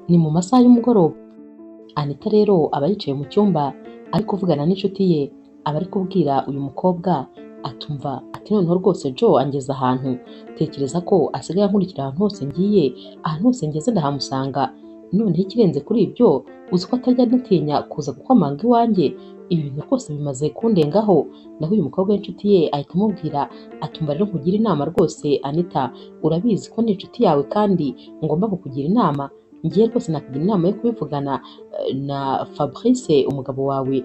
Ni mu masaha y'umugoroba. Anita rero aba yicaye mu cyumba ari kuvugana n'inshuti ye, aba ari kubwira uyu mukobwa atumva ati noneho rwose Joe angeze ahantu, tekereza ko asigaye ankurikira ahantu hose ngiye, ahantu hose ngeze ndahamusanga, noneho ikirenze kuri ibyo uzi ko atajya anatinya kuza gukomanga iwanjye, ibi bintu rwose bimaze kundengaho. Naho uyu mukobwa w'inshuti ye ahita amubwira atumva rero nkugira inama rwose Anita, urabizi ko ni inshuti yawe kandi ngomba kukugira inama, ngiye rwose nakugira inama yo kubivugana na Fabrice umugabo wawe,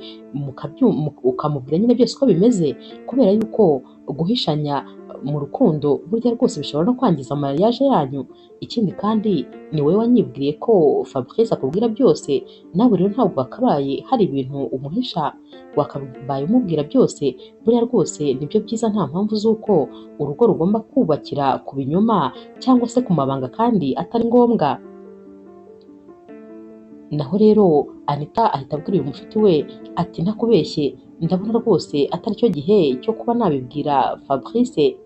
ukamubwira nyine byose uko bimeze, kubera yuko guhishanya mu rukundo burya rwose bishobora no kwangiza mariage yanyu. Ikindi kandi ni wowe wanyibwiye ko Fabrice akubwira byose, nawe rero ntabwo wakabaye hari ibintu umuhisha, wakabaye umubwira byose. Buriya rwose nibyo byiza, nta mpamvu z'uko urugo rugomba kubakira ku binyoma cyangwa se ku mabanga kandi atari ngombwa. Naho rero Anita ahita abwira uyu mushuti we ati ntakubeshye, ndabona rwose atari cyo gihe cyo kuba nabibwira Fabrice.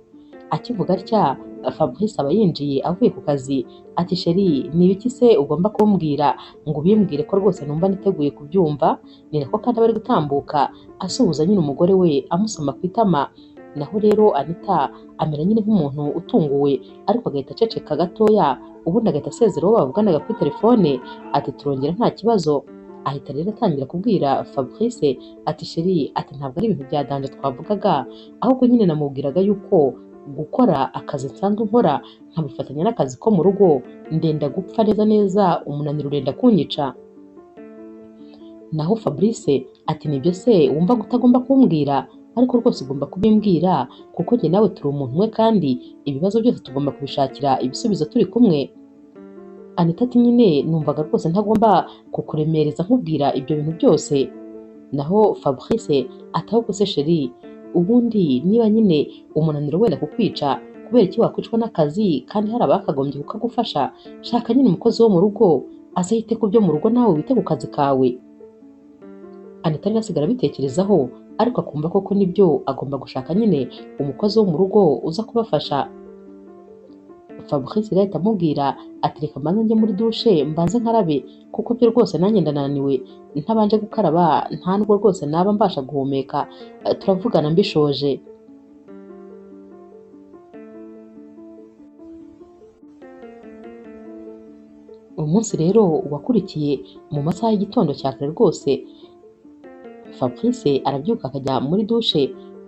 Akivuga atya Fabrice aba yinjiye avuye ku kazi ati sheri ni ibiki se ugomba kumbwira ngo ubimbwire ko rwose numva niteguye kubyumva. Ni nako kandi aba ari gutambuka asuhuza nyine umugore we amusoma ku itama. Naho rero Anita amera nyine nk'umuntu utunguwe, ariko agahita aceceka gatoya, ubundi agahita asezera uwo bavuganaga kuri telefone ati turongera nta kibazo. Ahita rero atangira kubwira Fabrice ati sheri, ati ntabwo ari ibintu bya danje twavugaga, ahubwo nyine namubwiraga yuko gukora akazi nsanzwe nkora nkabifatanya n'akazi ko mu rugo ndenda gupfa neza neza, umunaniro urenda kunyica. Naho Fabrice ati nibyo se wumva utagomba kumbwira, ariko rwose ugomba kubimbwira kuko njye nawe turi umuntu umwe kandi ibibazo byose tugomba kubishakira ibisubizo turi kumwe. Anita ati nyine numvaga rwose ntagomba kukuremereza nkubwira ibyo bintu byose. Naho Fabrice ati ahubwo se sheri, ubundi niba nyine umunaniro wenda kukwica kubera iki wakwicwa n'akazi kandi hari abakagombye kukagufasha, shaka nyine umukozi wo mu rugo aze yite ku byo mu rugo nawe wite ku kazi kawe. Anita rero asigara abitekerezaho, ariko akumva koko nibyo agomba gushaka nyine umukozi wo mu rugo uza kubafasha. Fabrice rero ahita amubwira ati reka mbanze njye muri dushe mbanze nkarabe kuko byo rwose nanjye ndananiwe, ntabanje gukaraba nta nubwo rwose naba mbasha guhumeka, turavugana mbishoje. Umunsi rero wakurikiye mu masaha y'igitondo cya kare rwose, Fabrice arabyuka akajya muri dushe,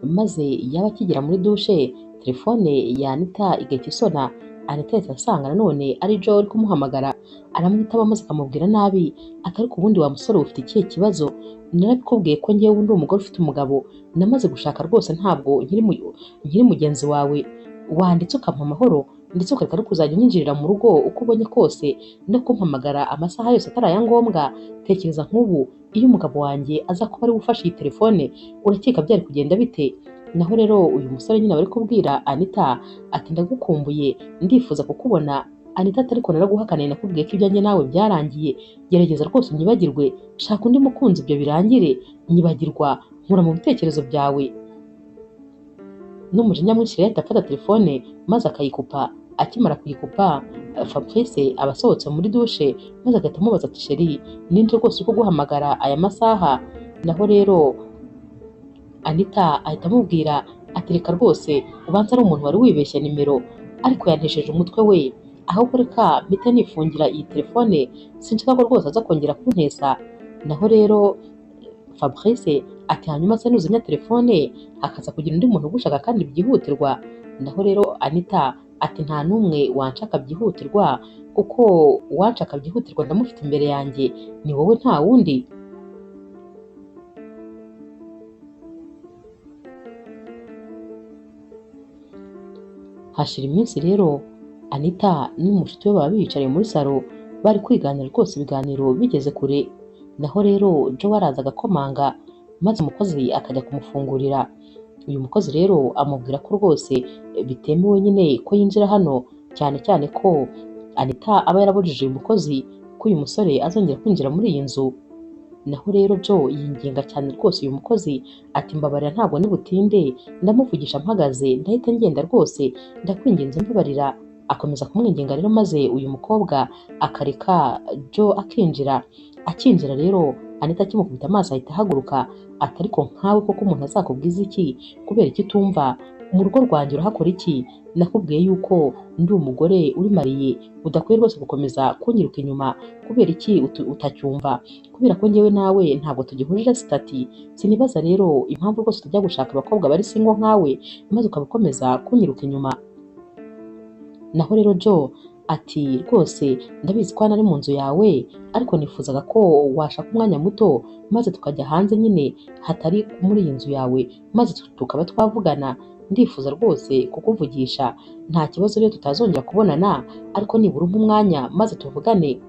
maze yaba akigera muri dushe telefone ya Anita igahita isona. Anita yahita asanga nanone ari Joe uri kumuhamagara, aramwitaba maze akamubwira nabi ati ariko ubundi wa musore ufite ikihe kibazo, narabikubwiye ko njyewe undi umugore ufite umugabo, namaze gushaka rwose ntabwo nkiri mugenzi wawe, wanditse ukampa amahoro ndetse ukareka no kuzajya unyinjirira mu rugo uko ubonye kose no kumpamagara amasaha yose atari aya ngombwa. Tekereza nk'ubu iyo umugabo wanjye aza kuba ari we ufashe iyi telefone urakeka byari kugenda bite? Naho rero uyu musore nyine bari kubwira Anita ati ndagukumbuye ndifuza kukubona. Anita ati ariko naraguhakaniye nakubwiye ko ibyanjye nawe byarangiye, gerageza rwose unyibagirwe, shaka undi mukunzi ibyo birangire, nyibagirwa nkura mu bitekerezo byawe. N'umujinya mwinshi rero ahita afata telefone maze akayikupa. Akimara kuyikupa Fabrice aba asohotse muri dushe maze agahita amubaza ati sheri ninde rwose uri kuguhamagara aya masaha? Naho rero Anita ahita amubwira ati reka rwose ubanza ari umuntu wari wibeshye nimero, ariko yantesheje umutwe we, ahubwo reka mpita nifungira iyi telefone sinshaka ko rwose aza kongera kuntesa. Naho rero Fabrice ati hanyuma se nuzimya telefone hakaza kugira undi muntu ugushaka kandi byihutirwa. Naho rero Anita ati nta n'umwe wanshaka byihutirwa kuko uwanshaka byihutirwa ndamufite imbere yanjye, ni wowe nta wundi. Hashira iminsi rero Anita n'umushuti we baba biyicariye muri salo bari kwiganira rwose ibiganiro bigeze kure. Naho rero Joe araza agakomanga maze umukozi akajya kumufungurira. Uyu mukozi rero amubwira ko rwose bitemewe nyine ko yinjira hano, cyane cyane ko Anita aba yarabujije uyu mukozi ko uyu musore azongera kwinjira muri iyi nzu. Naho rero Joe yinginga cyane rwose uyu mukozi ati mbabarira ntabwo nibutinde, ndamuvugisha mpagaze ndahita ngenda rwose, ndakwinginze mbabarira. Akomeza kumwinginga rero maze uyu mukobwa akareka Joe akinjira. Akinjira rero Anita akimukubita amaso ahita ahaguruka ati ariko nkawe koko umuntu azakubwiza iki? Kubera iki utumva? Mu rugo rwanjye urahakora iki? Nakubwiye yuko ndi umugore uri mariye, udakwiye rwose gukomeza kunyiruka inyuma. Kubera iki utacyumva? Kubera ko njyewe nawe ntabwo tugihuje sitati. Sinibaza rero impamvu rwose utajya gushaka abakobwa bari single nkawe maze ukaba ukomeza kunyiruka inyuma. Naho rero Joe ati rwose ndabizi ko hano ari mu nzu yawe, ariko nifuzaga ko washaka umwanya muto maze tukajya hanze nyine hatari muri iyi nzu yawe, maze tukaba twavugana. Ndifuza rwose kukuvugisha, nta kibazo rero tutazongera kubonana, ariko nibura umpe umwanya maze tuvugane.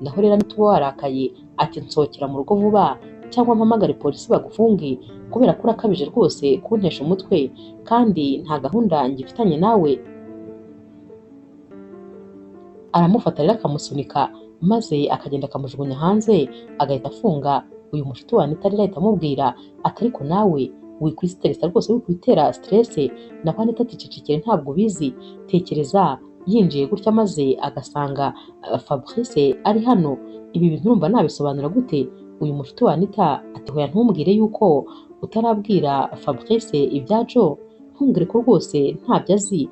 Naho rero Anita uba warakaye ati nsohokera mu rugo vuba cyangwa mpamagare polisi bagufunge, kubera ko urakabije rwose kuntesha umutwe kandi nta gahunda ngifitanye nawe. Aramufata rero akamusunika maze akagenda akamujugunya hanze, agahita afunga. Uyu mushuti wa Anita rero ahita amubwira ati ariko nawe wikwisiteresa rwose, wikwitera stress. Naho Anita ati cecekere ntabwo ubizi, tekereza yinjiye gutya maze agasanga Fabrice ari hano, ibi bintu urumva nabisobanura gute? Uyu mushuti wa Anita ati hoya ntumbwire yuko utarabwira Fabrice ibya Joe, ntumbwire ko rwose ntabyo azi,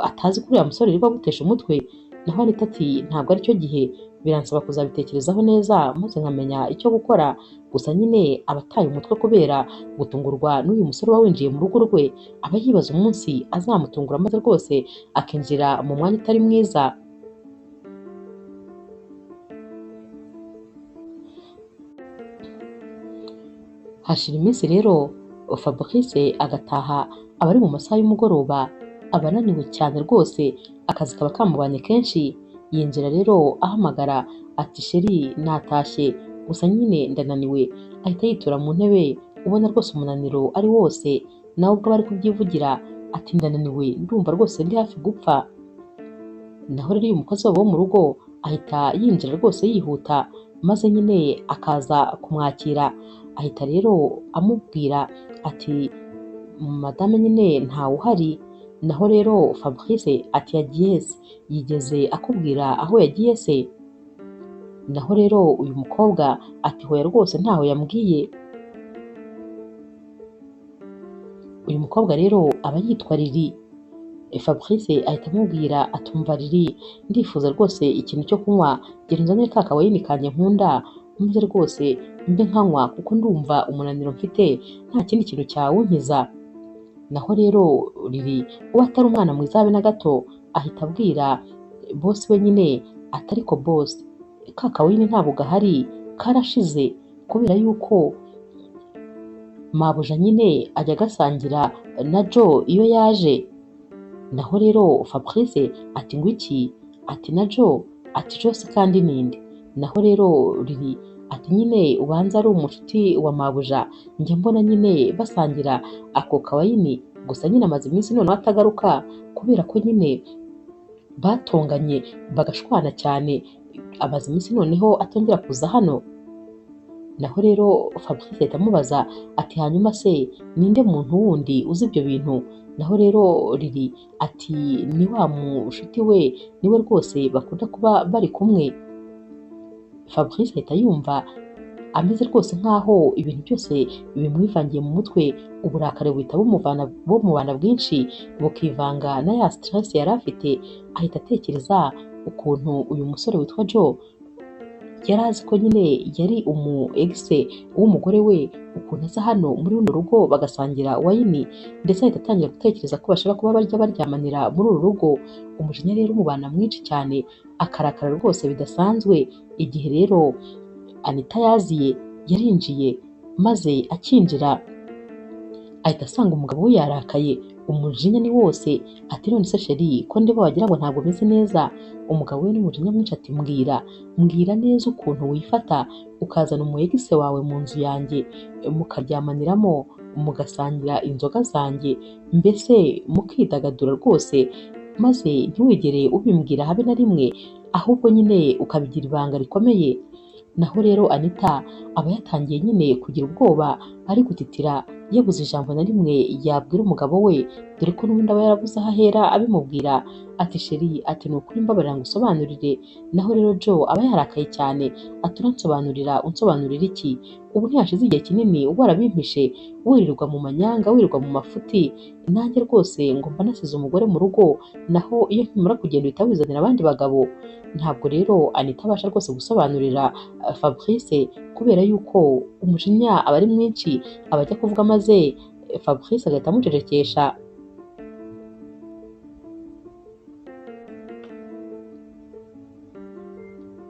atazi ko uriya musore yirirwa agutesha umutwe. Naho Anita ati ntabwo aricyo gihe, biransaba kuzabitekerezaho neza maze nkamenya icyo gukora. Gusa nyine aba ataye umutwe kubera gutungurwa n'uyu musore uba winjiye mu rugo rwe, aba yibaza umunsi azamutungura maze rwose akinjira mu mwanya utari mwiza. Hashira iminsi rero Fabrice agataha, aba ari mu masaha y'umugoroba, aba ananiwe cyane rwose, akazi kaba kamubanye kenshi. Yinjira rero ahamagara ati sheri natashye, gusa nyine ndananiwe. Ahita yitura mu ntebe, ubona rwose umunaniro ari wose, nawe ubwo aba ari kubyivugira ati ndananiwe, ndumva rwose ndi hafi gupfa. Naho rero uyu mukozi wabo wo mu rugo ahita yinjira rwose yihuta, maze nyine akaza kumwakira. Ahita rero amubwira ati madame nyine ntawe uhari. Naho rero Fabrice ati yagiye se? Yigeze akubwira aho yagiye se? Naho rero uyu mukobwa ati hoya rwose ntaho yambwiye. Uyu mukobwa rero aba yitwa Lili. Fabrice ahita amubwira atumva Lili, ndifuza rwose ikintu cyo kunywa, genda unzanire ka kawayini kanjye nkunda, maze rwose mbe nkanywa kuko ndumva umunaniro mfite nta kindi kintu cyawunkiza. Naho rero Lili uba atari umwana mwiza habe na gato, ahita abwira bosi we nyine ati ariko bosi, ka kawayini ntabwo gahari, karashize, kubera yuko mabuja nyine ajya agasangira na Joe iyo yaje. Naho rero Fabrice ati ngo iki? Ati na Joe? Ati Joe se kandi ninde? Naho rero Lili ati nyine ubanza ari umushuti wa mabuja, njya mbona nyine basangira ako kawayini, gusa nyine amaze iminsi noneho atagaruka kubera ko nyine batonganye bagashwana cyane, amaze iminsi noneho atongera kuza hano. Naho rero Fabrice ahita amubaza ati hanyuma se ninde muntu wundi uzi ibyo bintu? Naho rero Lili ati ni wa mushuti we, niwe rwose bakunda kuba bari kumwe. Fabrice ahita yumva ameze rwose nkaho ibintu byose bimwivangiye mu mutwe, uburakari buhita bumubana bwinshi bukivanga na ya stress yari afite. Ahita atekereza ukuntu uyu musore witwa Joe yari azi ko nyine yari umu ex w'umugore we, ukuntu aza hano muri runo rugo bagasangira wayini, ndetse ahita atangira gutekereza ko bashobora kuba barya baryamanira muri uru rugo. Umujinya rero umubana mwinshi cyane, akarakara rwose bidasanzwe. Igihe rero Anita yaziye yarinjiye, maze akinjira ahita asanga umugabo we yarakaye, umujinya ni wose. Ati none se sheri ko ndeba wagira ngo ntabwo meze neza? Umugabo we n'umujinya mwinshi ati mbwira, mbwira neza ukuntu wifata ukazana umu ex wawe mu nzu yanjye, mukaryamaniramo, mugasangira inzoga zanjye, mbese mukidagadura rwose, maze ntiwigere ubimbwira habe na rimwe, ahubwo nyine ukabigira ibanga rikomeye. Naho rero Anita aba yatangiye nyine kugira ubwoba, ari gutitira, yabuze ijambo na rimwe yabwira umugabo we. dore ko n'ubundi aba yarabuze aho ahera abimubwira. Ati sheri, ati ni ukuri mbabarira ngo usobanurire. Naho rero Joe aba yarakaye cyane, ati uransobanurira, unsobanurira iki? Ubu ntihashize igihe kinini warabimpishe, wirirwa mu manyanga, wirirwa mu mafuti, nanjye rwose ngo mba nasize umugore mu rugo, naho iyo nkimara kugenda uhita wizanira abandi bagabo. Ntabwo rero Anita abasha rwose gusobanurira Fabrice kubera yuko umujinya aba ari mwinshi, aba ajya kuvuga maze Fabrice agahita amucecekesha.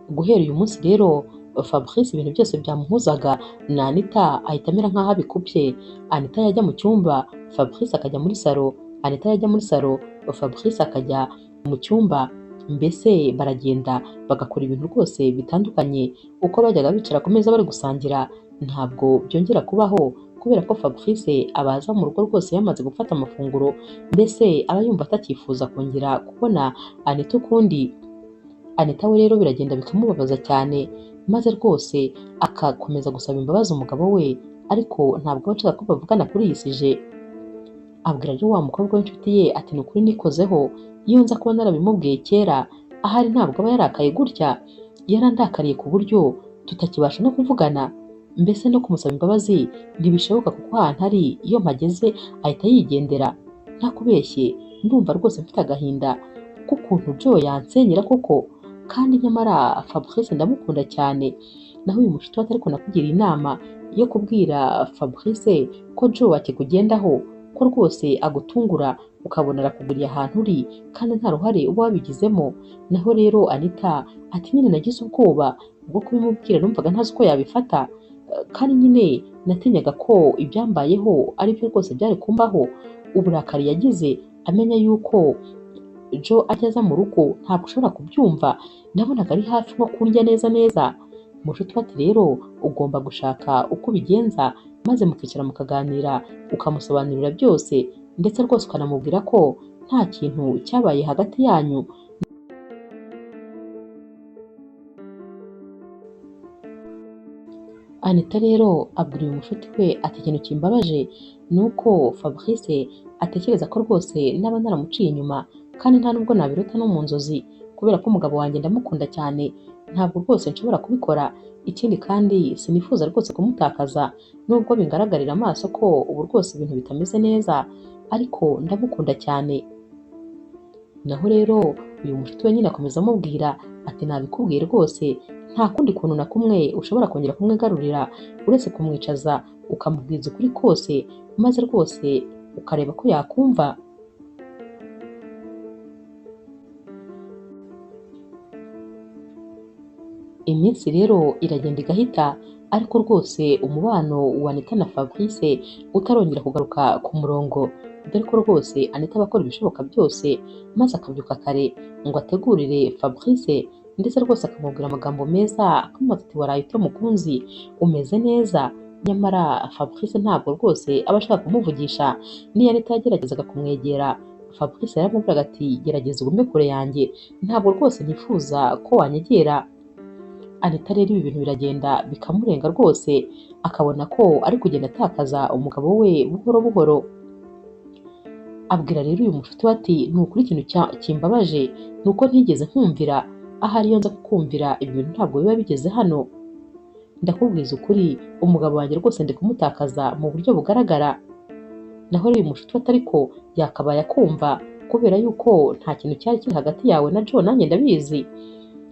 Guhera uyu munsi rero Fabrice ibintu byose byamuhuzaga na Anita ahita amera nk'aho abikupye. Anita yajya mu cyumba, Fabrice akajya muri salo, Anita yajya muri salo, Fabrice akajya mu cyumba. Mbese baragenda bagakora ibintu rwose bitandukanye. Uko bajyaga bicara ku meza bari gusangira ntabwo byongera kubaho, kubera ko Fabrice abaza mu rugo rwose yamaze gufata amafunguro, mbese aba yumva atakifuza kongera kubona Anita ukundi. Anita we rero biragenda bikamubabaza cyane, maze rwose akakomeza gusaba imbabazi umugabo we, ariko ntabwo aba ashaka ko bavugana kuri iyi sije. Abwira rero wa mukobwa w'inshuti ye ati ni ukuri nikozeho, iyo nza kuba narabimubwiye kera ahari ntabwo aba yarakaye gutya, yarandakariye ku buryo tutakibasha no kuvugana, mbese no kumusaba imbabazi ntibishoboka kuko ahantu ari iyo mpageze ahita yigendera. Ntakubeshye ndumva rwose mfite agahinda k'ukuntu Joe yansenyera koko, kandi nyamara Fabrice ndamukunda cyane. Naho uyu mushuti we ariko nakugira inama yo kubwira Fabrice ko Joe akikugendaho, ko rwose agutungura ukabona arakuguriye ahantu uri kandi nta ruhare uba wabigizemo. Naho rero Anita ati nyine nagize ubwoba bwo kubimubwira, numvaga ntazi uko yabifata, kandi nyine natinyaga ko ibyambayeho ari byo rwose byari kumbaho. Uburakari yagize amenya yuko Joe ajya aza mu rugo ntabwo ushobora kubyumva, nabonaga ari hafi nko kundya neza neza. Mushuti we ati rero ugomba gushaka uko ubigenza maze mukicara mukaganira, ukamusobanurira byose, ndetse rwose ukanamubwira ko nta kintu cyabaye hagati yanyu. Anita rero abwira uyu mushuti we ati ikintu kimbabaje ni uko Fabrice atekereza ko rwose naba naramuciye inyuma, kandi nta nubwo nabirota no mu nzozi, kubera ko umugabo wanjye ndamukunda cyane, ntabwo rwose nshobora kubikora. Ikindi kandi sinifuza rwose kumutakaza, nubwo bingaragarira amaso ko ubu rwose ibintu bitameze neza, ariko ndamukunda cyane. Naho rero uyu mushuti we nyine akomeza amubwira ati nabikubwiye rwose, nta kundi kuntu na kumwe ushobora kongera kumwigarurira uretse kumwicaza ukamubwiza ukuri kose, maze rwose ukareba ko yakumva. Iminsi rero iragenda igahita, ariko rwose umubano wa Anita na Fabrice utarongera kugaruka ku murongo, dore ko rwose Anita aba akora ibishoboka byose maze akabyuka kare ngo ategurire Fabrice, ndetse rwose akamubwira amagambo meza, akamubaza ati waraye ute mukunzi, umeze neza? Nyamara Fabrice ntabwo rwose aba ashaka kumuvugisha. Niyo Anita yageragezaga kumwegera, Fabrice yaramubwiraga ati gerageza ugume kure yanjye, ntabwo rwose nifuza ko wanyegera. Anita rero ibi bintu biragenda bikamurenga rwose, akabona ko ari kugenda atakaza umugabo we buhoro buhoro. Abwira rero uyu mushuti we ati ni ukuri ikintu kimbabaje ni uko ntigeze nkumvira, ahari iyo nza kukumvira ibi bintu ntabwo biba bigeze hano. Ndakubwiza ukuri umugabo wanjye rwose ndi kumutakaza mu buryo bugaragara. Naho rero uyu mushuti we ati ariko yakabaye akumva kubera yuko nta kintu cyari kiri hagati yawe na Joe, nanjye ndabizi.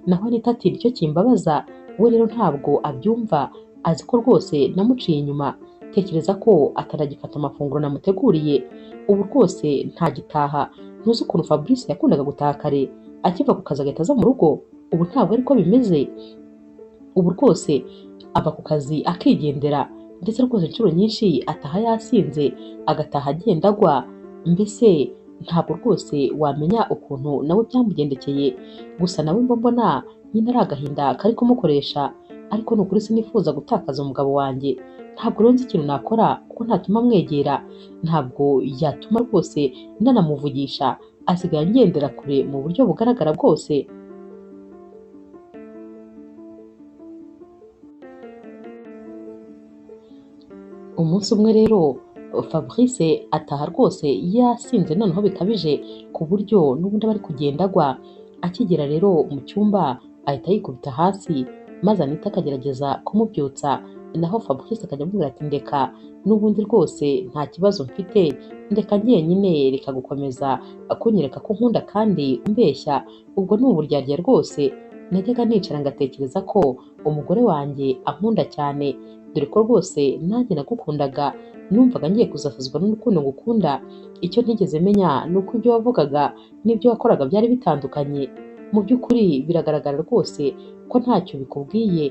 Naho Anita ati nicyo kimbabaza, we rero ntabwo abyumva, azi ko rwose namuciye inyuma, tekereza ko atanagifata amafunguro namuteguriye, ubu rwose ntagitaha. Ntuzi ukuntu Fabrice yakundaga gutaha kare, akiva ku kazi agahita aza mu rugo, ubu ntabwo ariko bimeze, ubu rwose ava ku kazi akigendera, ndetse rwose inshuro nyinshi ataha yasinze, agataha agenda agwa, mbese ntabwo rwose wamenya ukuntu nawe byamugendekeye. Gusa nawe mba mbona nyine ari agahinda kari kumukoresha, ariko ni ukuri sinifuza gutakaza umugabo wanjye, ntabwo rero nzi ikintu nakora kuko ntatuma amwegera, ntabwo yatuma rwose nanamuvugisha, asigaye angendera kure mu buryo bugaragara bwose. Umunsi umwe rero Fabrice ataha rwose yasinze noneho bikabije ku buryo n'ubundi aba ari kugenda agwa. Akigera rero mu cyumba ahita yikubita hasi, maze Anita akagerageza kumubyutsa, naho Fabrice akajya amubwira ati ndeka n'ubundi rwose nta kibazo mfite, ndeka njyenyine, reka gukomeza kunyereka ko unkunda kandi umbeshya, ubwo ni uburyarya rwose. Najyaga nicara ngatekereza ko umugore wanjye ankunda cyane, dore ko rwose nanjye nagukundaga, numvaga ngiye kuzasazwa n'urukundo ngukunda. Icyo ntigeze menya ni uko ibyo wavugaga n'ibyo wakoraga byari bitandukanye. Mu by'ukuri biragaragara rwose ko ntacyo bikubwiye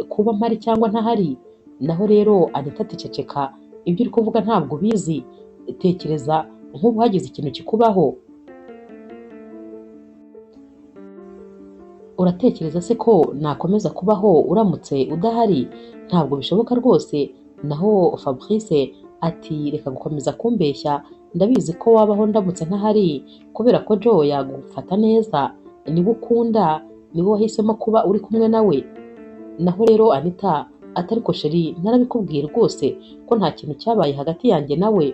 kuba mpari cyangwa ntahari. Naho rero Anita ati ceceka, ibyo uri kuvuga ntabwo ubizi, tekereza nk'ubu hagize ikintu kikubaho. Uratekereza se ko nakomeza kubaho uramutse udahari? Ntabwo bishoboka rwose. Naho Fabrice ati reka gukomeza kumbeshya, ndabizi ko wabaho ndamutse ntahari, kubera ko Joe yagufata neza, niwe ukunda, niwe wahisemo kuba uri kumwe nawe. Naho rero Anita ati ariko sheri narabikubwiye rwose ko nta kintu cyabaye hagati yanjye nawe.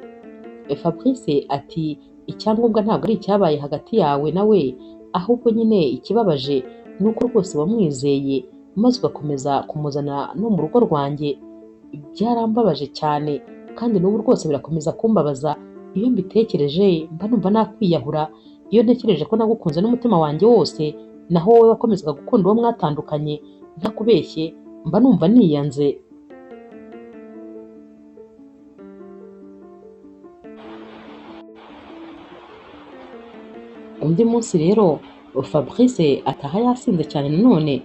Fabrice ati icyangombwa ntabwo ari icyabaye hagati yawe nawe, ahubwo nyine ikibabaje ni uko rwose wamwizeye maze ugakomeza kumuzana no mu rugo rwanjye. Byarambabaje cyane kandi n'ubu rwose birakomeza kumbabaza. Iyo mbitekereje mba numva nakwiyahura. Iyo ntekereje ko nagukunze n'umutima wanjye wose, naho wowe wakomezaga gukunda uwo mwatandukanye, ntakubeshye mba numva niyanze. Undi munsi rero Fabrice ataha yasinze cyane nanone,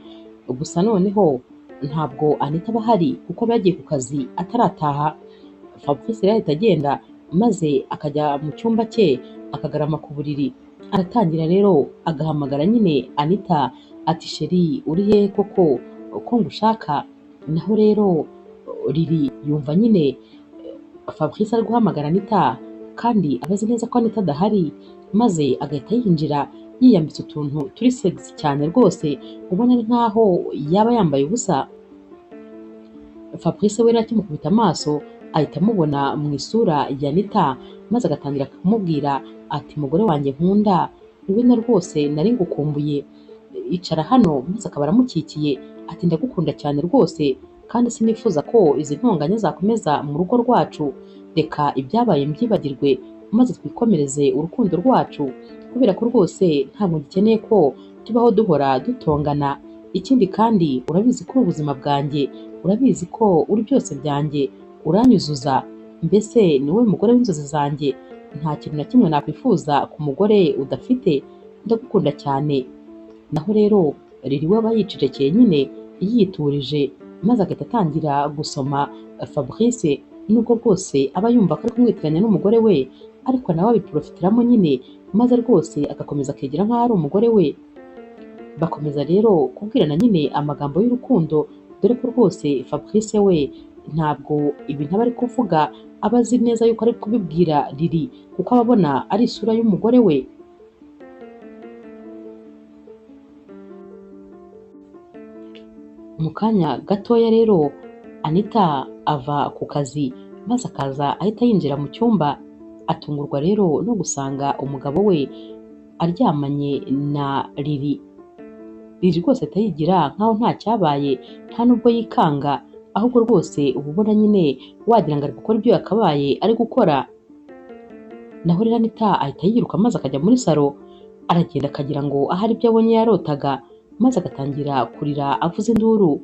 gusa noneho ntabwo Anita aba ahari kuko aba yagiye ku kazi atarataha. Fabrice rero ahita agenda maze akajya mu cyumba cye akagarama ku buriri. Aratangira rero agahamagara nyine Anita ati sheri uri hehe koko ko ngushaka? Naho rero Lili yumva nyine Fabrice ari guhamagara Anita kandi aba azi neza ko Anita adahari, maze agahita yinjira yiyambitse utuntu turi sexy cyane rwose, ubona ari nkaho yaba yambaye ubusa. Fabrice we rero akimukubita amaso ahita amubona mu isura ya Anita, maze agatangira kumubwira ati mugore wanjye nkunda, wowe na rwose nari ngukumbuye, icara hano. Maze akaba aramukikiye ati ndagukunda cyane rwose kandi sinifuza ko izi ntonganya zakomeza mu rugo rwacu, reka ibyabaye mbyibagirwe maze twikomereze urukundo rwacu, kubera ko rwose ntabwo gikeneye ko tubaho duhora dutongana. Ikindi kandi urabizi ko uri ubuzima bwanjye, urabizi ko uri byose byanjye, uranyuzuza, mbese ni wowe mugore w'inzozi zanjye, nta kintu na kimwe nakwifuza ku mugore udafite, ndagukunda cyane. Naho rero Lili we aba yicecekeye nyine yiturije, maze agahita atangira gusoma Fabrice, nubwo rwose aba yumva ko ari kumwitiranya n'umugore we, ariko nawe abiprofitiramo nyine, maze rwose agakomeza akegera nk'aho ari umugore we. Bakomeza rero kubwirana nyine amagambo y'urukundo, dore ko rwose Fabrice we ntabwo ibintu aba ari kuvuga aba azi neza yuko ari kubibwira Lili, kuko aba abona ari isura y'umugore we. Mu kanya gatoya rero Anita ava ku kazi maze akaza ahita yinjira mu cyumba, atungurwa rero no gusanga umugabo we aryamanye na Lili. Lili rwose ahita yigira nkaho nta cyabaye, nta nubwo yikanga, ahubwo rwose uba ubona nyine wagira ngo ari gukora ibyo yakabaye ari gukora. Naho rero Anita ahita yiruka maze akajya muri salo, aragenda akagira ngo ahari ibyo abonye yarotaga, maze agatangira kurira avuza induru.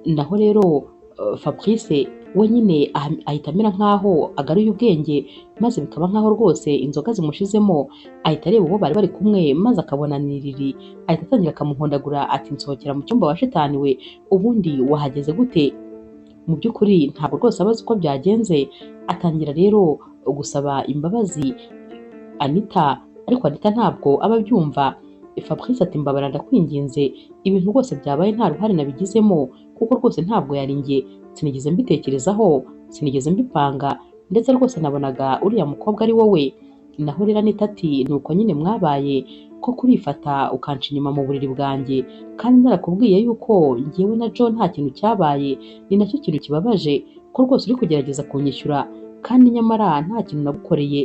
Naho rero Fabrice we nyine ahita amera nkaho agaruye ubwenge, maze bikaba nkaho rwose inzoga zimushizemo, ahita areba uwo bari bari kumwe maze akabona ni Lili, ahita atangira akamuhondagura ati nsohokera mu cyumba wa shitani we, ubundi wahageze gute? Mu by'ukuri ntabwo rwose aba azi uko byagenze. Atangira rero gusaba imbabazi Anita, ariko Anita ntabwo aba abyumva. Fabrice ati mbabara ndakwinginze, ibintu rwose byabaye nta ruhare nabigizemo, kuko rwose ntabwo yari njye, sinigeze mbitekerezaho, sinigeze mbipanga, ndetse rwose nabonaga uriya mukobwa ari wowe. Naho rero Anita ati nuko nyine mwabaye ko kurifata ukanca inyuma mu buriri bwanjye, kandi narakubwiye yuko njyewe na John nta kintu cyabaye, ni nacyo kintu kibabaje Ko rwose uri kugerageza kunyishyura kandi nyamara nta kintu nagukoreye.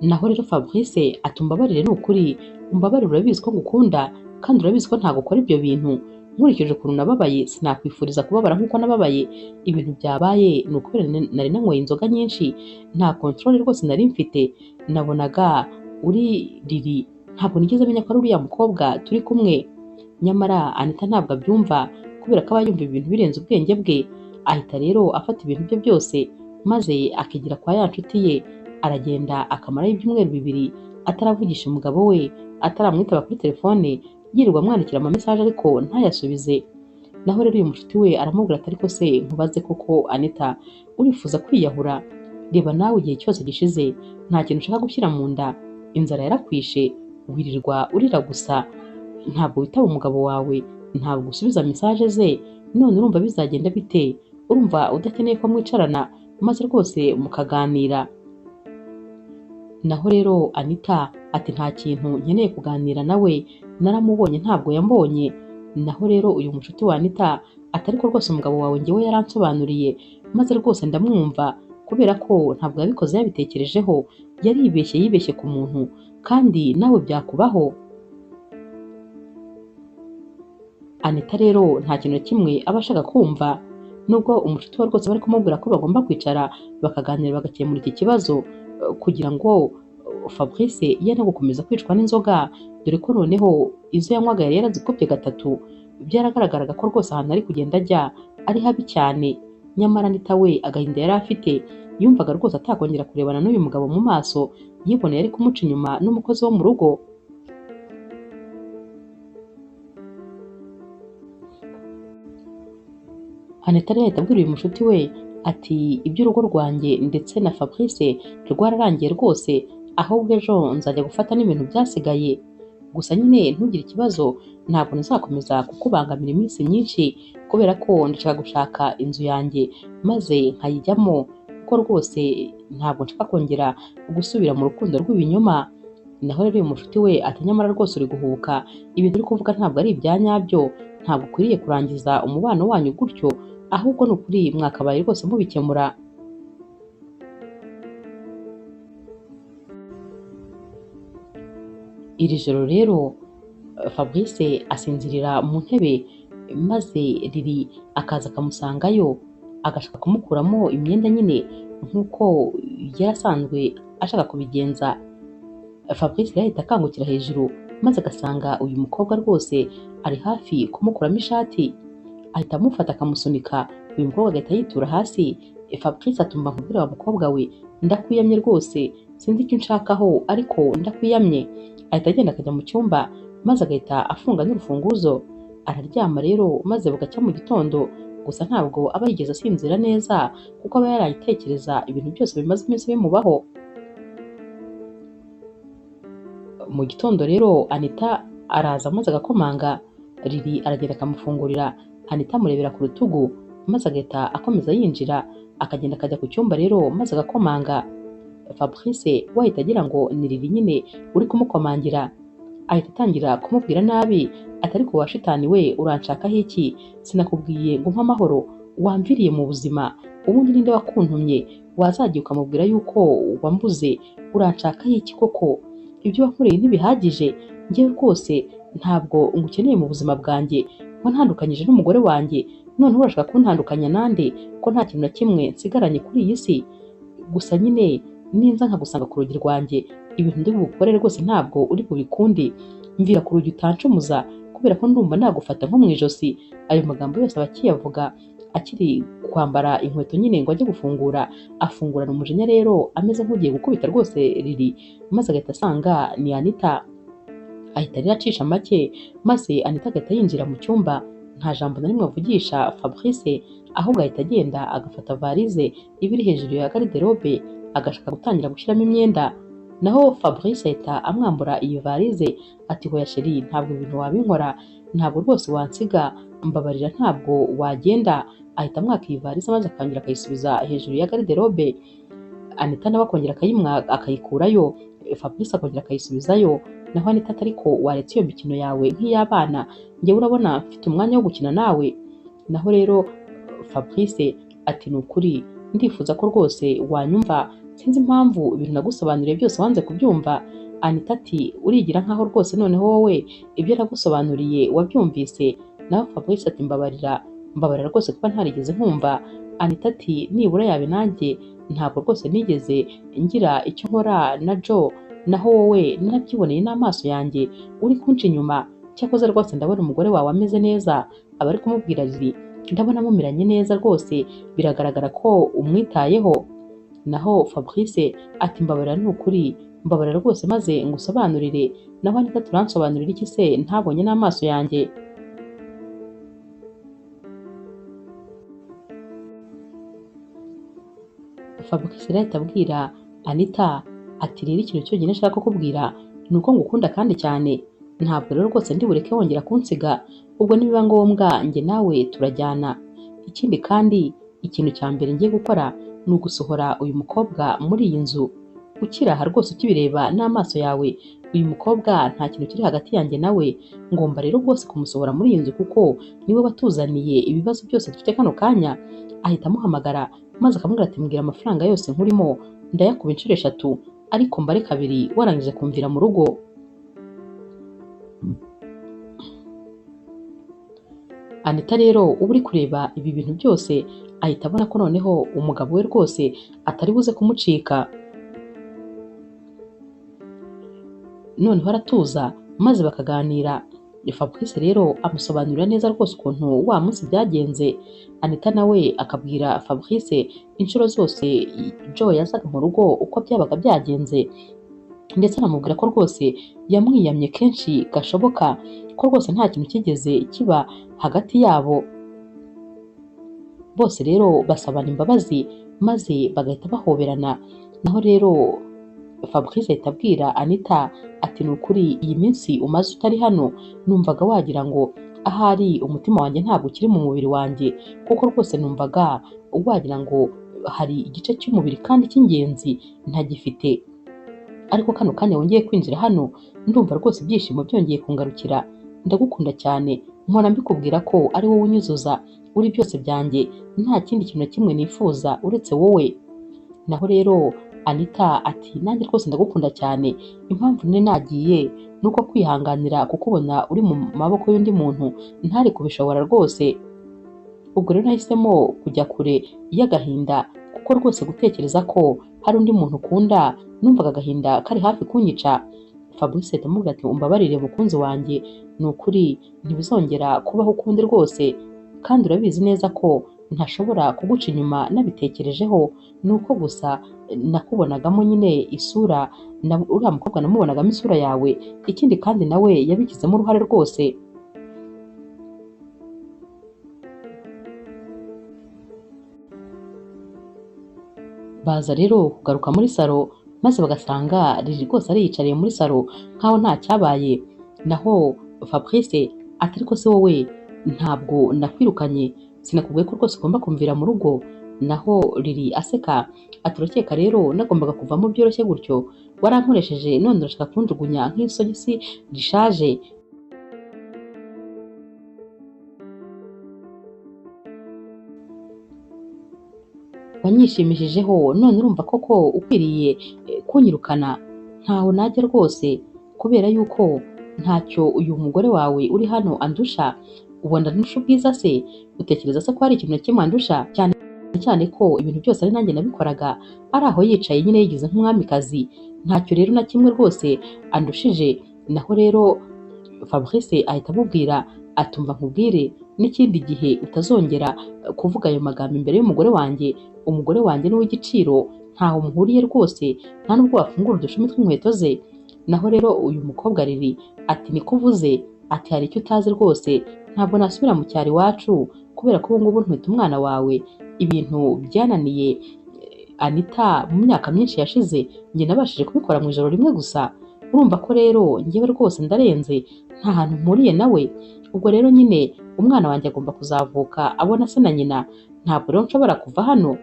Naho rero Fabrice ati umbabarire ni ukuri, umbabarire urabizi ko ngukunda kandi urabizi ko ntagukora ibyo bintu. Nkurikije ukuntu nababaye sinakwifuriza kubabara nk'uko nababaye. Ibintu byabaye ni ukubera nari nanyweye inzoga nyinshi, nta control rwose nari mfite. Nabonaga uri Lili, ntabwo nigeze menya ko ari uriya mukobwa turi kumwe. Nyamara Anita ntabwo abyumva kubera ko aba yumva ibintu birenze ubwenge bwe. Ahita rero afata ibintu bye byose maze akigira kwa ya nshuti ye, aragenda akamarayo ibyumweru 2 ataravugisha umugabo we, ataramwitaba kuri telefone, yirirwa amwandikira ama message ariko ntayasubize. Naho rero uyu mushuti we aramubwira ati ariko se nkubaze koko Anita, urifuza kwiyahura? Reba nawe igihe cyose gishize nta kintu ushaka gushyira mu nda, inzara yarakwishe, wirirwa urira gusa, ntabwo witaba umugabo wawe, ntabwo usubiza message ze, none urumva bizagenda bite? Urumva udakeneye ko mwicarana maze rwose mukaganira? Naho rero Anita ati nta kintu nkeneye kuganira nawe, naramubonye ntabwo yambonye. Naho rero uyu mushuti wa Anita ati ariko rwose umugabo wawe njyewe yaransobanuriye maze rwose ndamwumva, kubera ko ntabwo yabikoze yabitekerejeho, yaribeshye yibeshye ku muntu kandi nawe byakubaho. Anita rero nta kintu na kimwe aba ashaka kumva, nubwo umushuti we rwose bari kumubwira ko bagomba kwicara bakaganira bagakemura iki kibazo kugira ngo Fabrice ye no gukomeza kwicwa n'inzoga, dore ko noneho izo yanywaga yari yarazikubye 3. Byaragaragaraga ko rwose ahantu ari kugenda ajya ari habi cyane. Nyamara Anita we agahinda yari afite, yumvaga rwose atakongera kurebana n'uyu mugabo mu maso, yiboneye ari kumuca inyuma n'umukozi wo mu rugo. Anita rero ahita abwira uyu mushuti we ati iby'urugo rwanjye ndetse na Fabrice rwararangiye rwose, ahubwo ejo nzajya gufata n'ibintu byasigaye. Gusa nyine ntugire ikibazo, ntabwo nzakomeza kukubangamira iminsi myinshi kubera ko ndashaka gushaka inzu yanjye maze nkayijyamo, kuko rwose ntabwo nshaka kongera gusubira mu rukundo rw'ibinyoma. Naho rero uyu mushuti we ati nyamara rwose uri guhubuka, ibintu uri kuvuga ntabwo ari ibya nyabyo, ntabwo ukwiriye kurangiza umubano wanyu gutyo, ahubwo ni ukuri mwakabaye rwose mubikemura. Iri joro rero Fabrice asinzirira mu ntebe maze Lili akaza akamusangayo, agashaka kumukuramo imyenda nyine nk'uko yari asanzwe ashaka kubigenza. Fabrice rero ahita akangukira hejuru maze agasanga uyu mukobwa rwose ari hafi kumukuramo ishati, ahita amufata akamusunika, uyu mukobwa agahita yitura hasi. Fabrice atumva nkubwira wa mukobwa we, ndakwiyamye rwose, sinzi icyo unshakaho ariko ndakwiyamye. Ahita agenda akajya mu cyumba maze agahita afunga n'urufunguzo, araryama rero maze bugacya mu gitondo. Gusa ntabwo aba yigeze asinzira neza kuko aba yarayitekereza ibintu byose bimaze iminsi bimubaho. Mu gitondo rero Anita araza maze agakomanga, Lili aragenda akamufungurira, Anita amurebera ku rutugu maze agahita akomeza yinjira, akagenda akajya ku cyumba rero maze agakomanga. Fabrice we ahita agira ngo ni Lili nyine uri kumukomangira, ahita atangira kumubwira nabi ati ariko wa shitani we uranshakaho iki? Sinakubwiye ngo umpe amahoro, wamviriye mu buzima, ubundi ninde wakuntumye? Wazagiye ukamubwira yuko wambuze, uranshakaho iki koko? Ibyo wankoreye ntibihagije, njyewe rwose ntabwo ngukeneye mu buzima bwanjye, wantandukanyije n'umugore wanjye, noneho urashaka kuntandukanya nande ko nta kintu na kimwe nsigaranye kuri iyi si? Gusa nyine ninza nkagusanga ku rugi rwanjye, ibintu ndi bugukore rwose ntabwo uri bubikunde, mvira ku rugi utancumuza kubera ko ndumva nagufata nko mu ijosi. Ayo magambo yose aba akiyavuga akiri kwambara inkweto nyine ngo ajye gufungura, afungurana umujinya rero ameze nk'ugiye gukubita rwose Lili, maze agahita asanga ni Anita. Ahita rero acisha make maze Anita agahita yinjira mu cyumba, nta jambo na rimwe avugisha Fabrice, ahubwo ahita agenda agafata varize iba iri hejuru ya garderobe agashaka gutangira gushyiramo imyenda. Naho Fabrice ahita amwambura iyi varize ati hoya sheri, ntabwo ibintu wabinkora, ntabwo rwose wansiga, mbabarira ntabwo wagenda. Ahita amwaka iyi varize maze akongera akayisubiza hejuru ya garderobe. Anita nawe akongera akayikurayo, Fabrice akongera akayisubizayo. Naho Anita ati ariko waretse iyo mikino yawe nk'iy'abana, njyewe urabona mfite umwanya wo gukina nawe. Naho rero Fabrice ati ni ukuri ndifuza ko rwose wanyumva, sinzi impamvu ibintu nagusobanuriye byose wanze kubyumva. Anita ati urigira nkaho rwose noneho wowe ibyo nagusobanuriye wabyumvise. Naho Fabrice ati mbabarira, mbabarira rwose kuba ntarigeze nkumva. Anita ati nibura yabe nanjye ntabwo rwose nigeze ngira icyo nkora na Joe, naho wowe narabyiboneye n'amaso yanjye uri kunca inyuma, cyakoze rwose ndabona umugore wawe ameze neza. Aba ari kumubwira ati ndabona mumeranye neza rwose, biragaragara ko umwitayeho. Naho Fabrice ati mbabarira ni ukuri, mbabarira rwose maze ngusobanurire. Naho Anita turansobanurira iki se ntabonye n'amaso yanjye. Fabrice rero ahita abwira Anita ati rero ikintu cyonyine nshaka kukubwira ni uko ngukunda kandi cyane, ntabwo rero rwose ndi bureke wongera kunsiga, ubwo nibiba ngombwa njye nawe turajyana. Ikindi kandi ikintu cya mbere ngiye gukora ni ugusohora uyu mukobwa muri iyi nzu. Ukiri aha rwose ukibireba n'amaso yawe, uyu mukobwa nta kintu kiri hagati yanjye nawe, ngomba rero rwose kumusohora muri iyi nzu kuko niwe watuzaniye ibibazo byose dufite kano kanya. Ahita amuhamagara maze akamubwira ati mbwira amafaranga yose nkurimo ndayakuba inshuro 3 ariko mbare 2 warangije kumvira mu rugo. Anita rero uba uri kureba ibi bintu byose ahita abona ko noneho umugabo we rwose atari buze kumucika. Noneho aratuza maze bakaganira. Fabrice rero amusobanurira neza rwose ukuntu wa munsi byagenze. Anita nawe akabwira Fabrice inshuro zose Joe yazaga mu rugo uko byabaga byagenze, ndetse anamubwira ko rwose yamwiyamye kenshi gashoboka, ko rwose nta kintu kigeze kiba hagati yabo. Bose rero basabana imbabazi maze bagahita bahoberana. Naho rero Fabrice ahita abwira Anita ati ni ukuri iyi minsi umaze utari hano numvaga wagira ngo ahari umutima wanjye ntabwo ukiri mu mubiri wanjye, kuko rwose numvaga wagira ngo hari igice cy'umubiri kandi cy'ingenzi ntagifite, ariko kano kanya wongeye kwinjira hano ndumva rwose ibyishimo byongeye kungarukira. Ndagukunda cyane, mpora mbikubwira ko ari wowe unyuzuza uri byose byanjye, nta kindi kintu na kimwe nifuza uretse wowe. Naho rero Anita ati nanjye rwose ndagukunda cyane, impamvu nari nagiye ni uko kwihanganira kukubona uri mu maboko y'undi muntu ntari kubishobora rwose. Ubwo rero nahisemo kujya kure y'agahinda kuko rwose gutekereza ko hari undi muntu ukunda numvaga agahinda kari hafi kunyica. Fabrice ahita amubwira ati umbabarire mukunzi wanjye, ni ukuri ntibizongera kubaho ukundi rwose, kandi urabizi neza ko ntashobora kuguca inyuma nabitekerejeho, ni uko gusa nakubonagamo nyine isura, uriya mukobwa namubonagamo isura yawe, ikindi kandi nawe yabigizemo uruhare rwose. Baza rero kugaruka muri salo maze bagasanga Lili rwose ariyicariye muri salo nkaho nta cyabaye. Naho Fabrice ati ariko se wowe ntabwo nakwirukanye, sinakubwiye ko rwose ugomba kumvira mu rugo. Naho Lili aseka ati urakeka rero nagombaga kuvamo byoroshye gutyo, warankoresheje none urashaka kunjugunya nk'isogisi rishaje. Wanyishimishijeho none urumva koko ukwiriye kunyirukana, ntaho najya rwose kubera yuko ntacyo uyu mugore wawe uri hano andusha. Ubona ndusha ubwiza se? Utekereza se ko hari ikintu na kimwe andusha? Cyane cyane ko ibintu byose ari nanjye nabikoraga, ari aho yicaye nyine yigize nk'umwamikazi, ntacyo rero na kimwe rwose andushije. Naho rero Fabrice ahita amubwira atumva nkubwire n'ikindi gihe utazongera kuvuga ayo magambo imbere y'umugore wanjye, umugore wanjye ni uw'igiciro, ntaho muhuriye rwose, nta nubwo wafungura udushumi tw'inkweto ze. Naho rero uyu mukobwa Lili ati niko uvuze, ati hari icyo utazi rwose, ntabwo nasubira mu cyaro iwacu kubera ko ubu ngubu ntwite umwana wawe, ibintu byananiye Anita mu myaka myinshi yashize, njye nabashije kubikora mu ijoro rimwe gusa. Urumva ko rero njyewe rwose ndarenze, nta hantu mpuriye nawe. Ubwo rero nyine umwana wanjye agomba kuzavuka abona se na nyina, ntabwo rero nshobora kuva hano.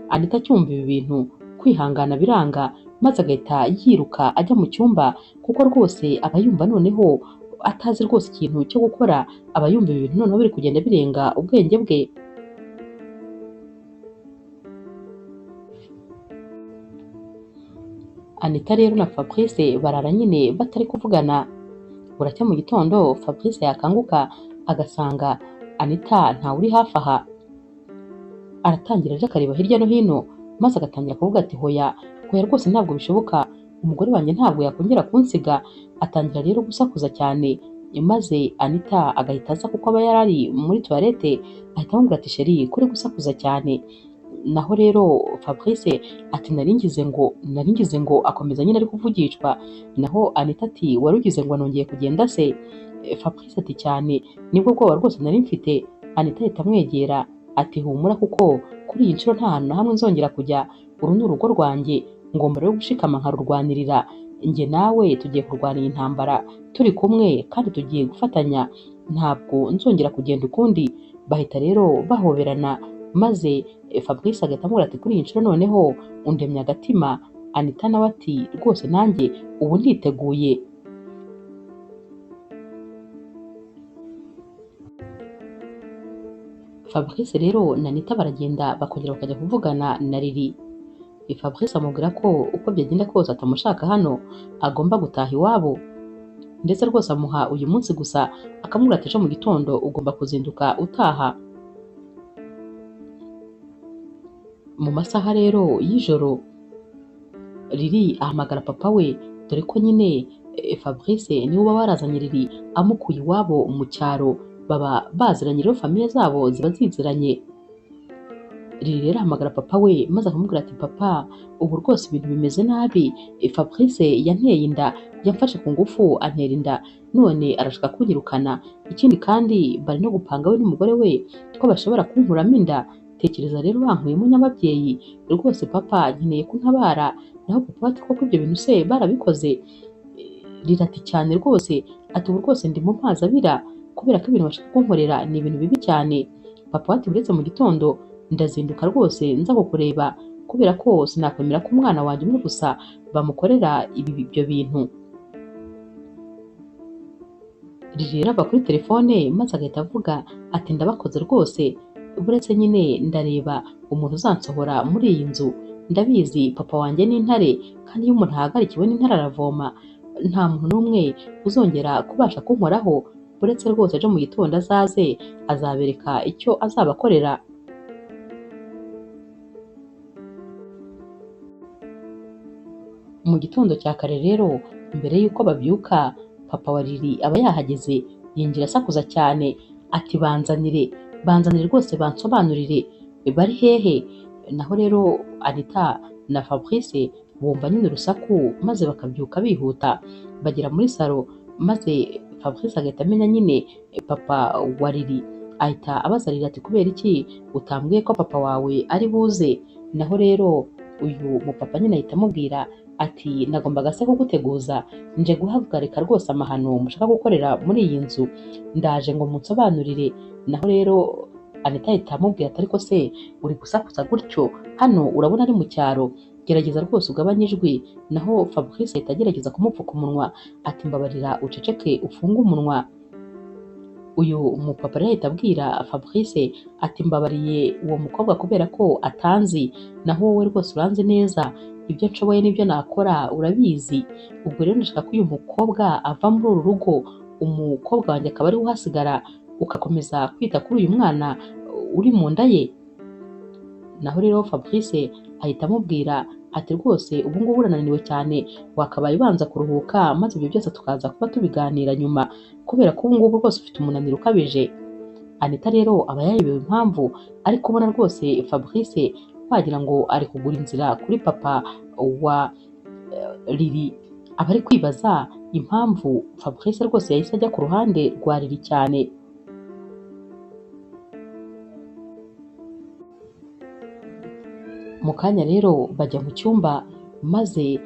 Anita acyumva ibi bintu kwihangana biranga, maze agahita yiruka ajya mu cyumba kuko rwose aba yumva noneho atazi rwose ikintu cyo gukora, aba yumva ibi bintu noneho biri kugenda birenga ubwenge bwe. Anita rero na Fabrice barara nyine batari kuvugana. Buracya mu gitondo Fabrice yakanguka agasanga Anita ntawe uri hafi aha. Aratangira aje akareba hirya no hino, maze agatangira kuvuga ati hoya hoya rwose ntabwo bishoboka, umugore wanjye ntabwo yakongera kunsiga. Atangira rero gusakuza cyane, maze Anita agahita aza kuko aba yarari muri toilette, ahita amubwira ati chérie kuri gusakuza cyane. Naho rero Fabrice ati naringize ngo akomeza nyine ari kuvugishwa. Naho Anita ati wari ugize ngo nongeye kugenda se? Fabrice ati cyane, nibwo bwoba rwose nari mfite. Anita ahita amwegera ati humura kuko kuri iyi nshuro nta hantu na hamwe nzongera kujya, uru ni urugo rwanjye, ngomba rero gushikama nkarurwanirira. Njye nawe tugiye kurwana iyi ntambara turi kumwe kandi tugiye gufatanya, ntabwo nzongera kugenda ukundi. Bahita rero bahoberana, maze Fabrice agahita amubwira ati kuri iyi nshuro noneho undemye agatima. Anita nawe ati rwose nanjye ubu nditeguye. Fabrice rero na Anita baragenda bakongera bakajya kuvugana na Lili. Fabrice amubwira ko uko byagenda kose atamushaka hano, agomba gutaha iwabo, ndetse rwose amuha uyu munsi gusa, akamubwira ati ejo mu gitondo ugomba kuzinduka utaha. Mu masaha rero y'ijoro Lili ahamagara papa we, dore ko nyine Fabrice niwe uba warazanye Lili amukuye iwabo mu cyaro, baba baziranye rero famiye zabo ziba ziziranye. Lili rero ahamagara papa we maze akamubwira ati papa ubu rwose ibintu bimeze nabi, Fabrice yanteye inda, yamfashe ku ngufu antera inda, none arashaka kunyirukana. Ikindi kandi bari no gupanga we n'umugore we ko bashobora kunkuramo inda. Tekereza rero bankuyemo nyababyeyi, rwose papa nkeneye ko untabara. Naho papa ati koko ibyo bintu se barabikoze? Lili ati cyane rwose, ati ubu rwose ndi mu mazi abira kubera ko ibintu bashaka kunkorera ni ibintu bibi cyane. Papa ati uretse mu gitondo ndazinduka rwose nza kukureba, kubera ko sinakwemera ko umwana wanjye umwe gusa bamukorera ibyo bintu. Lili rero ava kuri telefone maze agahita avuga ati ndabakoze rwose, uretse nyine ndareba umuntu uzansohora muri iyi nzu. Ndabizi papa wanjye ni intare, kandi iyo umuntu ahagarikiwe n'intare aravoma, nta muntu n'umwe uzongera kubasha kunkoraho, uretse rwose ejo mu gitondo azaze azabereka icyo azabakorera. Mu gitondo cya kare rero mbere y'uko babyuka, papa wa Lili aba yahageze, yinjira asakuza cyane ati banzanire, banzanire rwose bansobanurire bari hehe. Naho rero Anita na Fabrice bumva nyine urusaku maze bakabyuka bihuta bagera muri salo, maze Fabrice agahita amenya nyine papa wa Lili, ahita abaza Lili ati kubera iki utambwiye ko papa wawe ari buze? Naho rero uyu mupapa nyine ahita amubwira ati nagombaga se kuguteguza, nje guhagarika rwose amahano mushaka gukorera muri iyi nzu, ndaje ngo munsobanurire. Naho rero Anita ahita amubwira ati ariko se uri gusakuza gutyo hano urabona ari mu cyaro, gerageza rwose ugabanye ijwi. Naho Fabrice ahita agerageza kumupfuka umunwa ati mbabarira uceceke ufunge umunwa. Uyu mupapa rero ahita abwira Fabrice ati mbabariye uwo mukobwa kubera ko atanzi, naho wowe rwose uranzi neza, ibyo nshoboye n'ibyo nakora urabizi. Ubwo rero ndashaka ko uyu mukobwa ava muri uru rugo, umukobwa wanjye akaba ariwe uhasigara, ugakomeza kwita kuri uyu mwana uri mu nda ye. Naho rero Fabrice ahita amubwira ati rwose ubu ngubu urananiwe cyane, wakabaye ubanza kuruhuka maze ibyo byose tukaza kuba tubiganira nyuma, kubera ko ubu ngubu rwose ufite umunaniro ukabije. Anita rero aba yayobewe impamvu ari kubona rwose Fabrice wagira ngo ari kugura inzira kuri papa wa Lili, aba ari kwibaza impamvu Fabrice rwose yahise ajya ku ruhande rwa Lili cyane. Mu kanya rero bajya mu cyumba, maze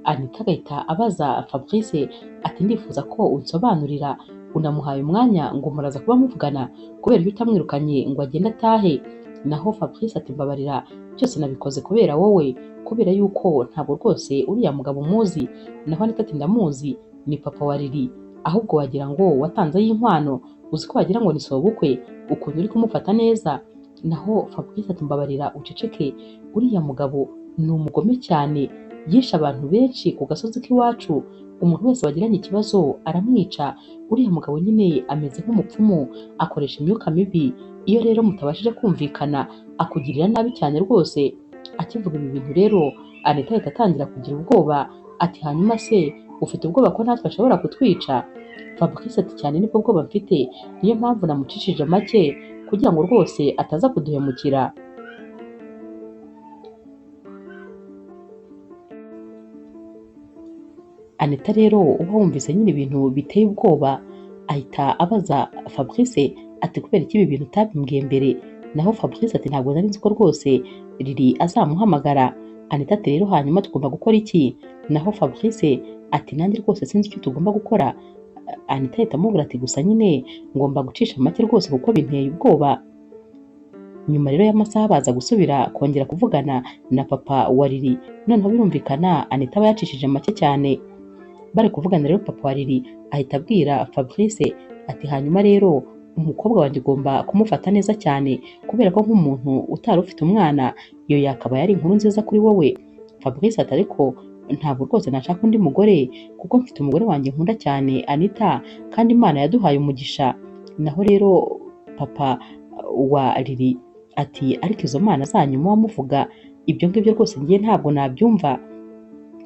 Anita agahita abaza Fabrice ati ndifuza ko unsobanurira, unamuhaye umwanya ngo muraza kuba muvugana kubera iyo utamwirukanye ngo agende atahe. Naho Fabrice ati mbabarira byose nabikoze kubera wowe, kubera yuko ntabwo rwose uriya mugabo umuzi. Naho Anita ati ndamuzi, ni papa wa Lili, ahubwo wagira ngo watanze y'inkwano, uzi ko wagira ngo ni sobukwe ukuntu uri kumufata neza. Naho Fabrice ati mbabarira uceceke, uriya mugabo ni umugome cyane, Yishe abantu benshi ku gasozi k'iwacu, umuntu wese bagiranye ikibazo aramwica. Uriya mugabo nyine ameze nk'umupfumu, akoresha imyuka mibi. Iyo rero mutabashije kumvikana akugirira nabi cyane rwose. Akivuga ibi bintu rero Anita ahita atangira kugira ubwoba, ati hanyuma se ufite ubwoba ko natwe ashobora kutwica? Fabrice ati cyane nibwo bwoba mfite, niyo mpamvu namucishije make kugira ngo rwose ataza kuduhemukira. Anita rero uba wumvise nyine ibintu biteye ubwoba, ahita abaza Fabrice ati kubera iki ibi bintu utabimbwiye mbere? Naho Fabrice ati ntabwo nari nzi ko rwose Lili azamuhamagara. Anita ati rero hanyuma tugomba gukora iki? Naho Fabrice ati nanjye rwose sinzi icyo tugomba gukora. Anita ahita amubwira ati gusa nyine ngomba gucisha make rwose kuko binteye ubwoba. Nyuma rero y'amasaha baza gusubira kongera kuvugana na papa wa Lili, noneho birumvikana Anita aba yacishije make cyane. Bari kuvugana rero papa wa Lili ahita abwira Fabrice ati hanyuma rero umukobwa wanjye ugomba kumufata neza cyane kubera ko nk'umuntu utari ufite umwana iyo yakabaye ari inkuru nziza kuri wowe. Fabrice ati ariko ntabwo rwose nashaka undi mugore kuko mfite umugore wanjye nkunda cyane Anita, kandi Imana yaduhaye umugisha. Naho rero papa wa Lili ati ariko izo mana zanyu muba muvuga ibyo ngibyo rwose ngiye ntabwo nabyumva.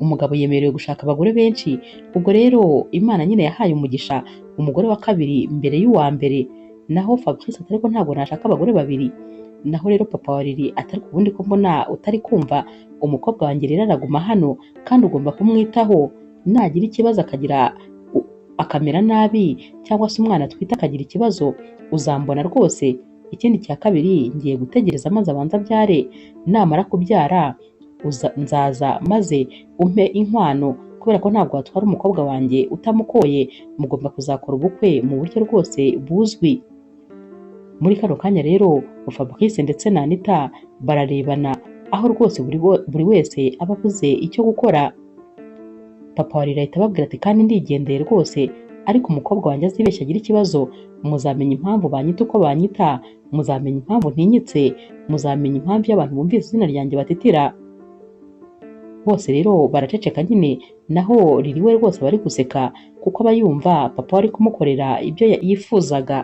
Umugabo yemerewe gushaka abagore benshi, ubwo rero Imana nyine yahaye umugisha umugore wa kabiri mbere y'uwa mbere. Naho Fabrice ati ariko ntabwo nashaka abagore babiri. Naho rero papa wa Lili ati ariko ubundi ko mbona utari kumva, umukobwa wanjye rero araguma hano kandi ugomba kumwitaho, nagira ikibazo akagira akamera nabi cyangwa se umwana atwite akagira ikibazo uzambona rwose. Ikindi cya kabiri ngiye gutegereza maze abanze abyare, namara kubyara nzaza maze umpe inkwano kubera ko ntabwo watwara umukobwa wanjye utamukoye, mugomba kuzakora ubukwe mu buryo rwose buzwi. Muri kano kanya rero Fabrice ndetse na Anita bararebana, aho rwose buri wese aba abuze icyo gukora. Papa wa Lili ahita ababwira ati kandi ndigendeye rwose, ariko umukobwa wanjye azibeshya agira ikibazo muzamenya impamvu banyita uko banyita, muzamenya impamvu ntinyitse, muzamenya impamvu iyo abantu bumvise izina ryanjye batitira. Bose rero baraceceka nyine, naho Lili we rwose bari guseka kuko aba yumva papa wari kumukorera ibyo yifuzaga.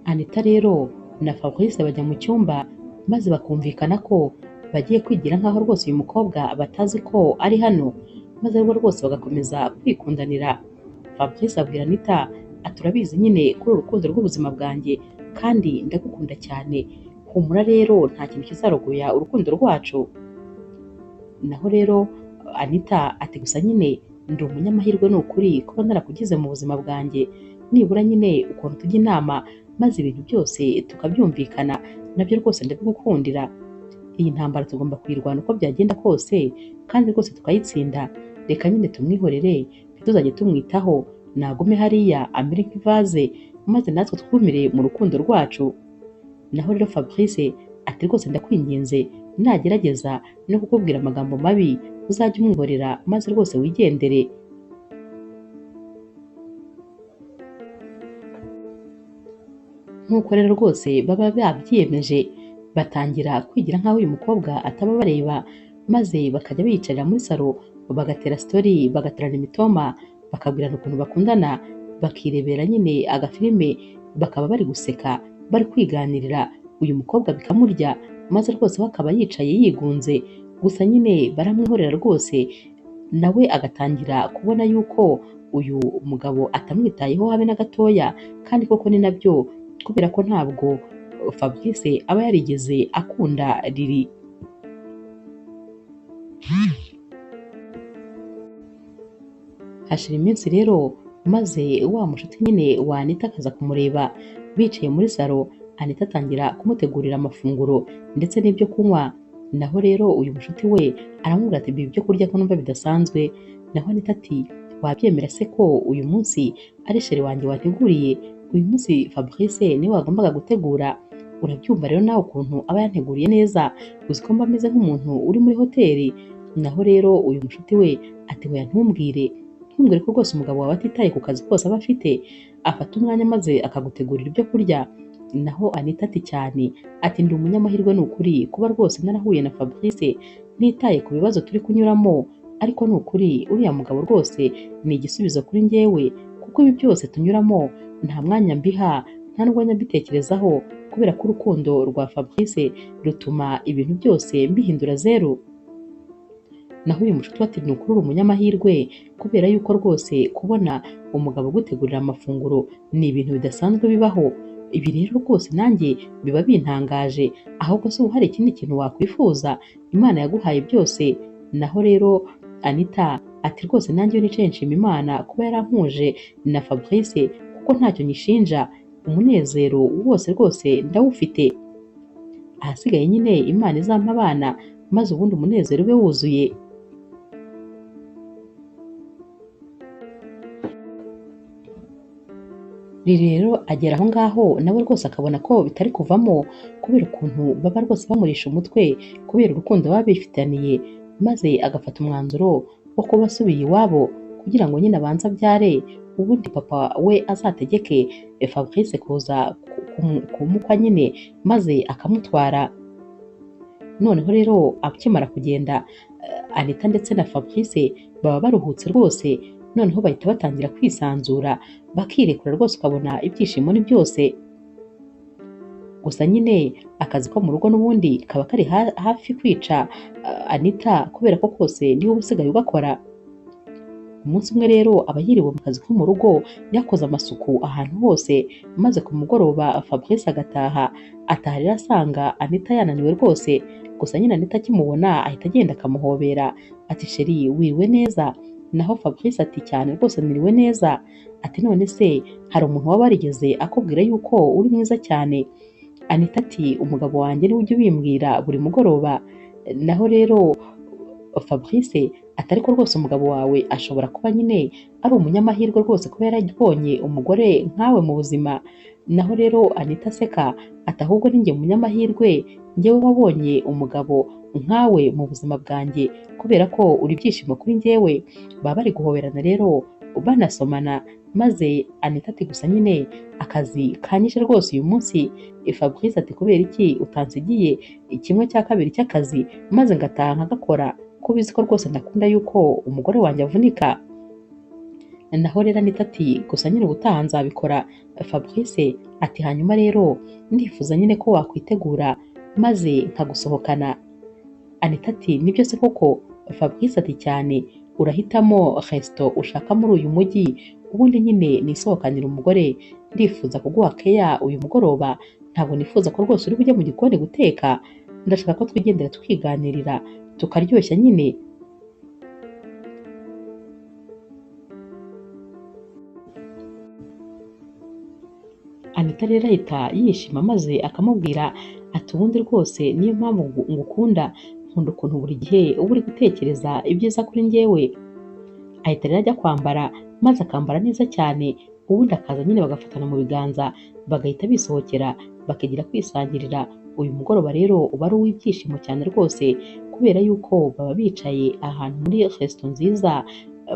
Anita rero na Fabrice bajya mu cyumba maze bakumvikana ko bagiye kwigira nkaho rwose uyu mukobwa batazi ko ari hano, maze rwo rwose bagakomeza kwikundanira. Fabrice abwira Anita ati urabizi nyine kuri urukundo rw'ubuzima bwanjye kandi ndagukunda cyane, humura rero nta kintu kizarogoya urukundo rwacu. Naho rero Anita ati gusa nyine ndi umunyamahirwe ni ukuri kuba narakugize mu buzima bwanjye, nibura nyine ukuntu tujya inama maze ibintu byose tukabyumvikana nabyo rwose ndabigukundira. Iyi ntambara tugomba kuyirwana uko byagenda kose kandi rwose tukayitsinda. Reka nyine tumwihorere ntituzajye tumwitaho, nagume hariya amere nk'ivaze maze natwe twumire mu rukundo rwacu. Naho rero Fabrice ati rwose ndakwinginze nagerageza no kukubwira amagambo mabi uzajye umwihorera maze rwose wigendere. Nk'uko rero rwose baba babyiyemeje batangira kwigira nk'aho uyu mukobwa ataba bareba, maze bakajya biyicarira muri salo bagatera sitori, bagaterana imitoma, bakabwirana ukuntu bakundana, bakirebera nyine agafilime, bakaba bari guseka bari kwiganirira, uyu mukobwa bikamurya maze rwose we akaba yicaye yigunze. Gusa nyine baramwihorera rwose, nawe agatangira kubona yuko uyu mugabo atamwitayeho habe na gatoya, kandi koko ni nabyo kubera ko ntabwo Fabrice aba yarigeze akunda Lili. Hashira iminsi rero maze wa mushuti nyine wa Anita akaza kumureba bicaye muri salo. Anita atangira kumutegurira amafunguro ndetse n'ibyo kunywa. Naho rero uyu mushuti we aramubwira ati ibi byo kurya ko numva bidasanzwe. Naho Anita ati wabyemera se ko uyu munsi ari sheri wanjye wateguriye? Uyu munsi Fabrice niwe wagombaga gutegura. Urabyumva rero nawe ukuntu aba yanteguriye neza, uzi ko mba ameze nk'umuntu uri muri hoteli. Naho rero uyu mushuti we ati hoya ntumbwire, ntumbwire ko rwose umugabo wawe atitaye ku kazi kose aba afite, afata umwanya maze akagutegurira ibyo kurya. Naho Anita ati cyane, ati ndi umunyamahirwe ni ukuri kuba rwose narahuye na Fabrice ntitaye ku bibazo turi kunyuramo, ariko ni ukuri uriya mugabo rwose ni igisubizo kuri njyewe, kuko ibi byose tunyuramo nta mwanya mbiha, nta n'ubwo mbitekerezaho, kubera ko urukundo rwa Fabrice rutuma ibintu byose mbihindura zeru. Naho uyu mushuti we ati ni ukuri uri umunyamahirwe kubera yuko rwose kubona umugabo ugutegurira amafunguro ni ibintu bidasanzwe bibaho. Ibi rero rwose nanjye biba bintangaje, ahubwo se ubu hari ikindi kintu wakwifuza? Imana yaguhaye byose. Naho rero Anita ati rwose nanjye iyo nicaye nshima Imana kuba yarampuje na Fabrice kuko ntacyo nyishinja, umunezero wose rwose ndawufite. Ahasigaye nyine Imana izampa abana maze ubundi umunezero ube wuzuye. Lili rero agera aho ngaho nawe rwose akabona ko bitari kuvamo kubera ukuntu baba rwose bamurisha umutwe kubera urukundo baba bifitaniye, maze agafata umwanzuro wo kuba asubiye iwabo kugira ngo nyine abanze abyare, ubundi papa we azategeke Fabrice kuza kumukwa nyine maze akamutwara. Noneho rero akimara kugenda Anita ndetse na Fabrice baba baruhutse rwose, noneho bahita batangira kwisanzura bakirekura rwose, ukabona ibyishimo ni byose. Gusa nyine akazi ko mu rugo n'ubundi kaba kari hafi kwica Anita kubera ko kose niwe uba usigaye ugakora. Umunsi umwe rero aba yiriwe mu kazi ko mu rugo yakoze amasuku ahantu hose, maze ku mugoroba Fabrice agataha. Ataha rero asanga Anita yananiwe rwose, gusa nyine Anita akimubona ahita agenda akamuhobera ati sheri wiriwe neza? Naho Fabrice ati cyane rwose niriwe neza. Ati none se hari umuntu waba warigeze akubwira yuko uri mwiza cyane? Anita ati umugabo wanjye niwe ujya ubimbwira buri mugoroba. Naho rero Fabrice ati ariko rwose umugabo wawe ashobora kuba nyine ari umunyamahirwe rwose kuba yarabonye umugore nkawe mu buzima. Naho rero Anita aseka ati ahubwo ni njye munyamahirwe, njyewe wabonye umugabo nkawe mu buzima bwanjye kubera ko uri ibyishimo kuri njyewe. Baba bari guhoberana rero banasomana, maze Anita ati gusa nyine akazi kanyishe rwose uyu munsi. Fabrice ati kubera iki utansigiye kimwe cya kabiri cy'akazi maze ngataha nkagakora, ko ubizi ko rwose ndakunda yuko umugore wanjye avunika. Naho rero Anita ati gusa nyine ubutaha nzabikora. Fabrice ati hanyuma rero ndifuza nyine ko wakwitegura maze nkagusohokana. Anita ati nibyo se koko? Fabrice ati cyane, urahitamo resto ushaka muri uyu mujyi, ubundi nyine nisohokanira umugore, ndifuza kuguha keya uyu mugoroba, ntabwo nifuza ko rwose uri bujye mu gikoni guteka, ndashaka ko twigendera tukiganirira tukaryoshya nyine. Anita rero ahita yishima maze akamubwira ati ubundi rwose niyo mpamvu ngukunda, nkunda ukuntu buri gihe uba uri gutekereza ibyiza kuri njyewe. Ahita rero ajya kwambara maze akambara neza cyane, ubundi akaza nyine bagafatana mu biganza bagahita bisohokera bakigira kwisangirira. Uyu mugoroba rero uba ari uw'ibyishimo cyane rwose kubera yuko baba bicaye ahantu muri resto nziza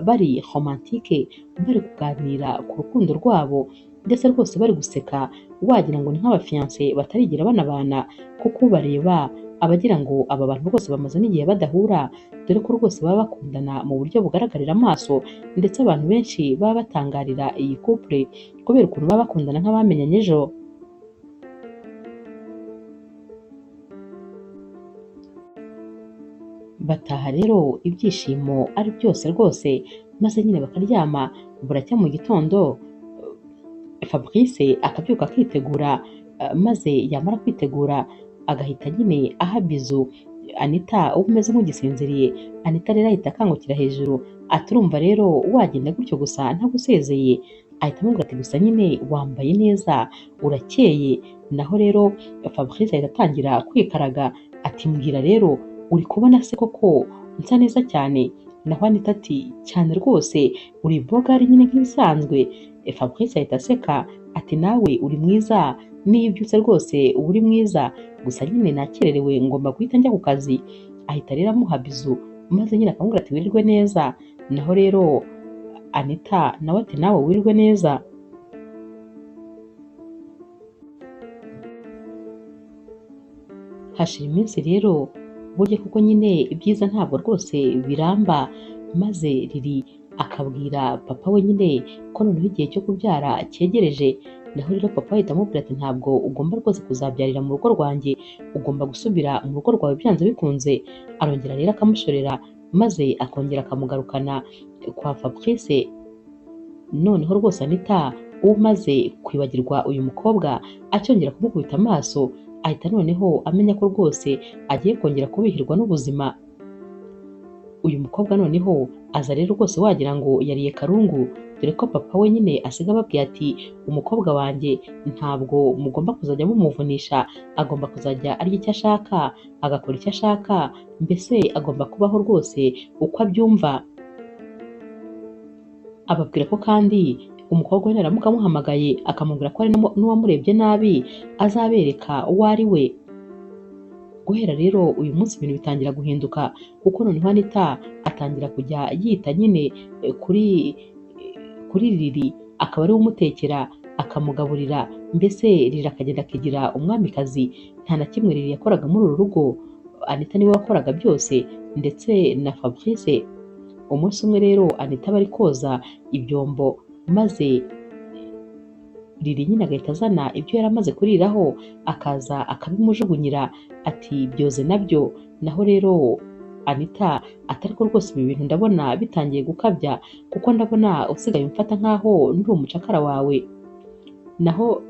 bari romantike, bari kuganira ku rukundo rwabo ndetse rwose bari guseka wagira ngo ni nk'abafiyanse batarigera banabana, kuko ubareba abagira ngo aba bantu rwose bamaze n'igihe badahura, dore ko rwose baba bakundana mu buryo bugaragarira amaso, ndetse abantu benshi baba batangarira iyi couple kubera ukuntu baba bakundana nk'abamenyanye ejo. Bataha rero ibyishimo ari byose rwose, maze nyine bakaryama buracya mu gitondo Fabrice akabyuka akitegura, maze yamara kwitegura agahita nyine aha bizu Anita uba umeze nk'ugisinziriye. Anita rero ahita akangukira hejuru ati urumva rero wagenda gutyo gusa ntagusezeye. Ahita amubwira ati gusa nyine wambaye neza urakeye. Naho rero Fabrice ahita atangira kwikaraga ati mbwira rero uri kubona se koko nsa neza cyane? Naho Anita ati cyane rwose uri bogari nyine nk'ibisanzwe. Fabrice ahita aseka ati nawe uri mwiza, niyo ubyutse rwose uba uri mwiza, gusa nyine nakererewe ngomba guhita njya ku kazi. Ahita rero amuha bizu maze nyine akamubwira ati wirirwe neza. Naho rero Anita nawe ati nawe wirirwe neza. Hashira iminsi rero, burya kuko nyine ibyiza ntabwo rwose biramba, maze Lili akabwira papa we nyine ko noneho igihe cyo kubyara cyegereje. Naho rero papa ahita amubwira ati ntabwo ugomba rwose kuzabyarira mu rugo rwanjye, ugomba gusubira mu rugo rwawe byanze bikunze. Arongera rero akamushorera maze akongera akamugarukana kwa Fabrice. Noneho rwose Anita umaze kwibagirwa uyu mukobwa acyongera kumukubita amaso, ahita noneho amenya ko rwose agiye kongera kubihirwa n'ubuzima. Uyu mukobwa noneho aza rero rwose wagira ngo yariye karungu, dore ko papa we nyine asiga ababwiye ati umukobwa wanjye ntabwo mugomba kuzajya mumuvunisha, agomba kuzajya arya icyo ashaka, agakora icyo ashaka, mbese agomba kubaho rwose uko abyumva. Ababwira ko kandi umukobwa we naramuka amuhamagaye akamubwira ko hari n'uwamurebye nabi azabereka uwo ari we. Guhera rero uyu munsi ibintu bitangira guhinduka, kuko noneho Anita atangira kujya yita nyine kuri Lili, akaba ariwe umutekera akamugaburira, mbese Lili akagenda akigira umwamikazi. Nta na kimwe Lili yakoraga muri uru rugo, Anita niwe wakoraga byose ndetse na Fabrice. Umunsi umwe rero Anita aba ari koza ibyombo, maze Lili nyine agahita azana ibyo yari amaze kuriraho akaza akabimujugunyira ati byoze nabyo. Naho rero Anita atari ko rwose ibi bintu ndabona bitangiye gukabya, kuko ndabona usigaye umfata nkaho ndi umucakara wawe. Naho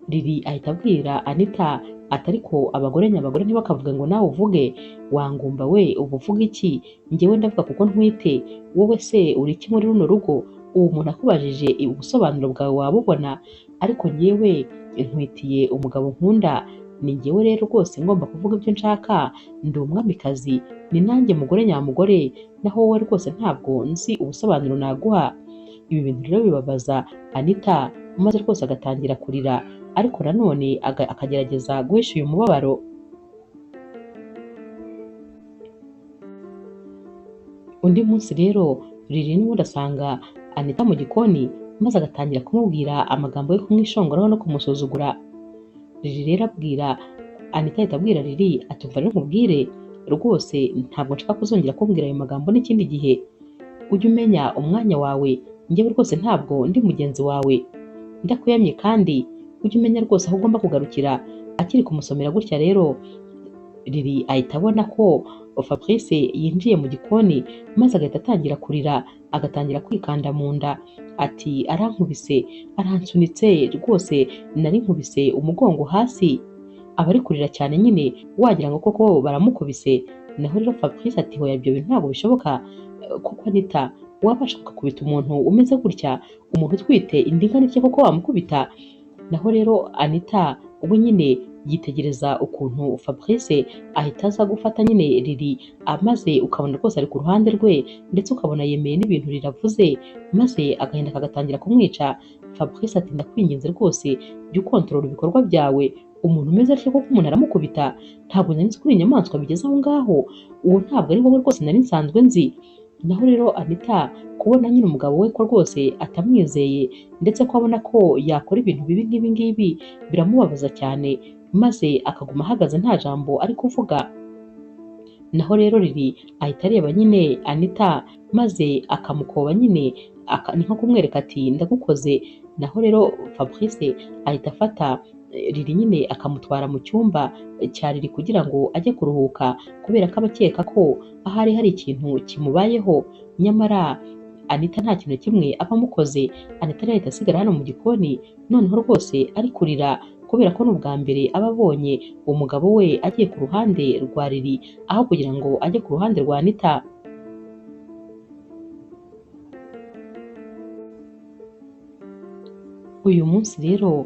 Lili ahita abwira Anita ati ariko abagore nyabagore ntibakavuge ngo nawe uvuge, wangumba we uba uvuga iki? Njyewe ndavuga kuko ntwite, wowe se uri iki muri runo rugo? Uwo muntu akubajije ubusobanuro bwawe wabubona, ariko njyewe ntwitiye umugabo nkunda, ni njyewe rero rwose ngomba kuvuga ibyo nshaka, ndi umwamikazi, ni nanjye mugore nyamugore, naho wowe rwose ntabwo nzi ubusobanuro naguha. Ibi bintu rero bibabaza Anita, maze rwose agatangira kurira, ariko nanone akagerageza guhisha uyu mubabaro. Undi munsi rero Lili n'ubundi asanga Anita mu gikoni, maze agatangira kumubwira amagambo yo kumwishongoraho no kumusuzugura. Lili rero abwira Anita, ahita abwira Lili ati umva rero nkubwire rwose ntabwo nshaka kuzongera kumbwira ayo magambo n'ikindi gihe, ujye umenya umwanya wawe, njyewe rwose ntabwo ndi mugenzi wawe, ndakuyamye kandi ujye umenya rwose aho ugomba kugarukira. Akiri kumusomera gutya rero Lili ahita abona ko Fabrice yinjiye mu gikoni, maze agahita atangira kurira, agatangira kwikanda mu nda ati arankubise, aransunitse rwose, nari nkubise umugongo hasi. Aba ari kurira cyane nyine wagira ngo koko baramukubise. Naho rero Fabrice ati hoya ibyo bintu ntabwo bishoboka, kuko Anita wabasha gukubita umuntu umeze gutya, umuntu utwite inda ingana itya koko wamukubita? Naho rero Anita we nyine yitegereza ukuntu Fabrice ahita aza gufata nyine Lili, maze ukabona rwose ari ku ruhande rwe, ndetse ukabona yemeye n'ibintu Lili avuze, maze agahinda kagatangira kumwica. Fabrice ati ndakwinginze rwose jya ukontorora ibikorwa byawe, umuntu umeze atyo koko umuntu aramukubita? Ntabwo nari nzi ko uri inyamaswa bigeze aho ngaho, uwo ntabwo ari wowe rwose nari nsanzwe nzi. Naho rero Anita kubona nyine umugabo we ko rwose atamwizeye, ndetse ko abona ko yakora ibintu bibi nk'ibi ngibi biramubabaza cyane, maze akaguma ahagaze nta jambo ari kuvuga. Naho rero Lili ahita areba nyine Anita, maze akamukoba nyine, ni nko kumwereka ati ndagukoze. Naho rero Fabrice ahita afata Lili nyine akamutwara mu cyumba cya Lili kugira ngo ajye kuruhuka, kubera ko aba akeka ko ahari hari ikintu kimubayeho, nyamara Anita nta kintu kimwe aba amukoze. Anita rero ahita asigara hano mu gikoni, noneho rwose ari kurira kubera ko n'ubwa mbere aba abonye umugabo we agiye ku ruhande rwa Lili aho kugira ngo ajye ku ruhande rwa Anita. Uyu munsi rero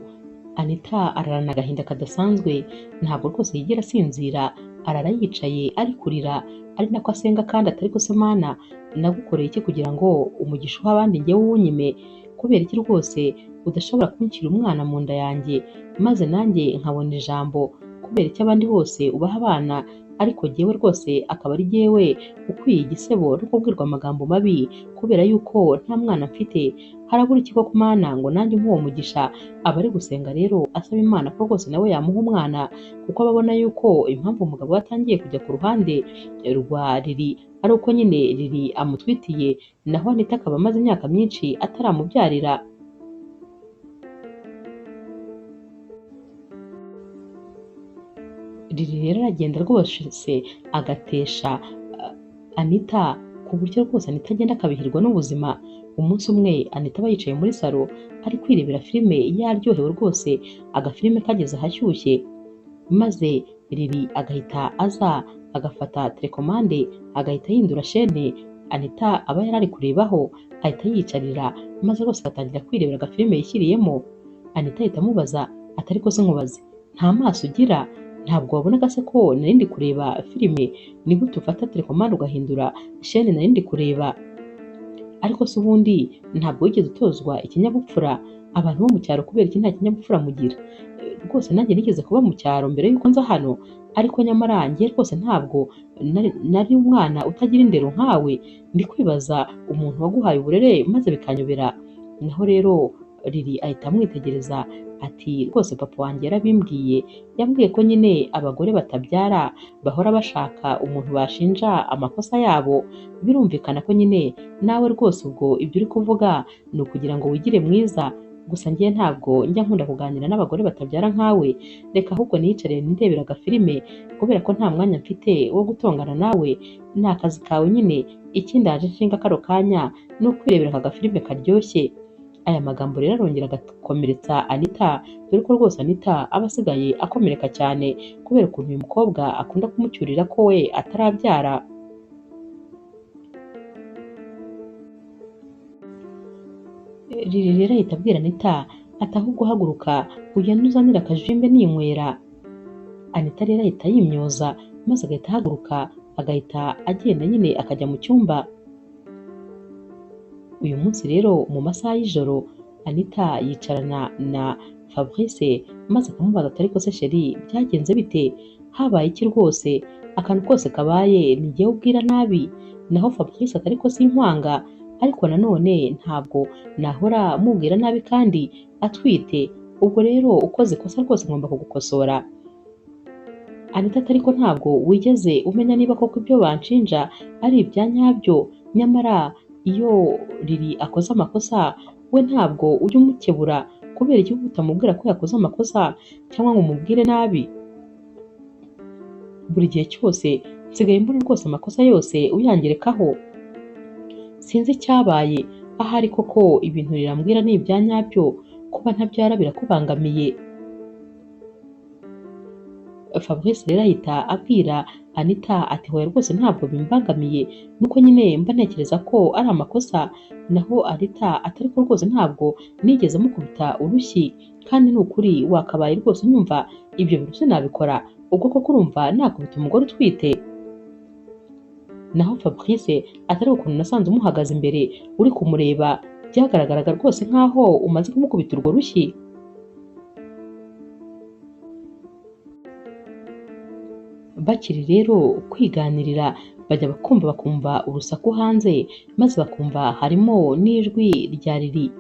Anita ararana agahinda kadasanzwe, ntabwo rwose yigera asinzira, arara yicaye ari kurira, ari nako asenga kandi atari ko se Mana nagukoreye iki kugira ngo umugisha uha abandi njyewe uwunyime? Kubera iki rwose udashobora kunshyira umwana mu nda yanjye maze nanjye nkabona ijambo? Kubera icyo abandi bose ubaha abana ariko jyewe rwose akaba ari jyewe ukwiye igisebo no kubwirwa amagambo mabi kubera yuko nta mwana mfite. Harabura iki koko Mana ngo nanjye umpe uwo mugisha? Aba ari gusenga rero asaba Imana ko rwose nawe yamuha umwana, kuko aba abona yuko impamvu umugabo we atangiye kujya ku ruhande rwa Lili ari uko nyine Lili amutwitiye, naho Anita akaba amaze imyaka myinshi ataramubyarira. Lili rero aragenda rwose agatesha Anita ku buryo rwose Anita agenda akabihirwa n'ubuzima. Umunsi umwe Anita aba yicaye muri salo ari kwirebera filime yaryohewe rwose, agafilime kageze ahashyushye, maze Lili agahita aza agafata telekomande agahita ahindura shene Anita aba yari ari kurebaho, ahita yiyicarira maze rwose agatangira kwirebera agafilime yishyiriyemo. Anita ahita amubaza ati ariko se nkubaze, nta maso ugira? Ntabwo wabonaga se ko nari ndi kureba filime? Ni gute ufata telekomande ugahindura shene nari ndi kureba? Ariko se ubundi ntabwo wigeze utozwa ikinyabupfura? Abantu bo mu cyaro kubera iki nta kinyabupfura mugira? Rwose nanjye nigeze kuba mu cyaro mbere y'uko nza hano, ariko nyamara njye rwose ntabwo nari umwana utagira indero nkawe. Ndi kwibaza umuntu waguhaye uburere maze bikanyobera. Naho rero Lili ahita amwitegereza ati rwose papa wanjye yarabimbwiye, yambwiye ko nyine abagore batabyara bahora bashaka umuntu bashinja amakosa yabo. Birumvikana ko nyine nawe rwose ubwo ibyo uri kuvuga ni ukugira ngo wigire mwiza. Gusa njye ntabwo njya nkunda kuganira n'abagore batabyara nkawe, reka ahubwo niyicarire nirebera agafilime kubera ko nta mwanya mfite wo gutongana nawe, ni akazi kawe nyine. Ikindaje nshinga kano kanya ni ukwirebera aka gafilime karyoshye. Aya magambo rero arongera agakomeretsa Anita, dore ko rwose Anita aba asigaye akomereka cyane kubera ukuntu uyu mukobwa akunda kumucyurira ko we atarabyara. Lili rero ahita abwira Anita ati ahubwo haguruka ugende uzanire akajimbe ninywera. Anita rero ahita yimyoza maze agahita ahaguruka agahita agenda nyine akajya mu cyumba. Uyu munsi rero mu masaha y'ijoro Anita yicarana na Fabrice maze akamubaza ati ariko se sheri byagenze bite? Habaye iki rwose? Akantu kose kabaye ni jyewe ubwira nabi. Naho Fabrice ati ariko sinkwanga, ariko nanone ntabwo nahora mubwira nabi kandi atwite, ubwo rero ukoze ikosa rwose ngomba kugukosora. Anita ati ariko ntabwo wigeze umenya niba koko ibyo banshinja ari ibya nyabyo, nyamara iyo Lili akoze amakosa we ntabwo ujya umukebura, kubera iki utamubwira ko yakoze amakosa cyangwa ngo umubwire nabi? Buri gihe cyose nsigaye mbona rwose amakosa yose uyangerekaho. Sinzi icyabaye, ahari koko ibintu rirambwira ni ibya nyabyo, kuba ntabyara birakubangamiye. Fabrice rero ahita abwira Anita ati hoya rwose ntabwo bimbangamiye, nuko nyine mba ntekereza ko ari amakosa. Naho Anita ati ariko rwose ntabwo nigeze mukubita urushyi, kandi ni ukuri wakabaye rwose unyumva, ibyo bintu sinabikora, ubwo koko urumva nakubita umugore utwite? Naho Fabrice atari ukuntu nasanze umuhagaze imbere uri kumureba, byagaragaraga rwose nkaho umaze kumukubita urwo rushyi. Bakiri rero kwiganirira bajya bakumva bakumva urusaku hanze, maze bakumva harimo n'ijwi rya Lili.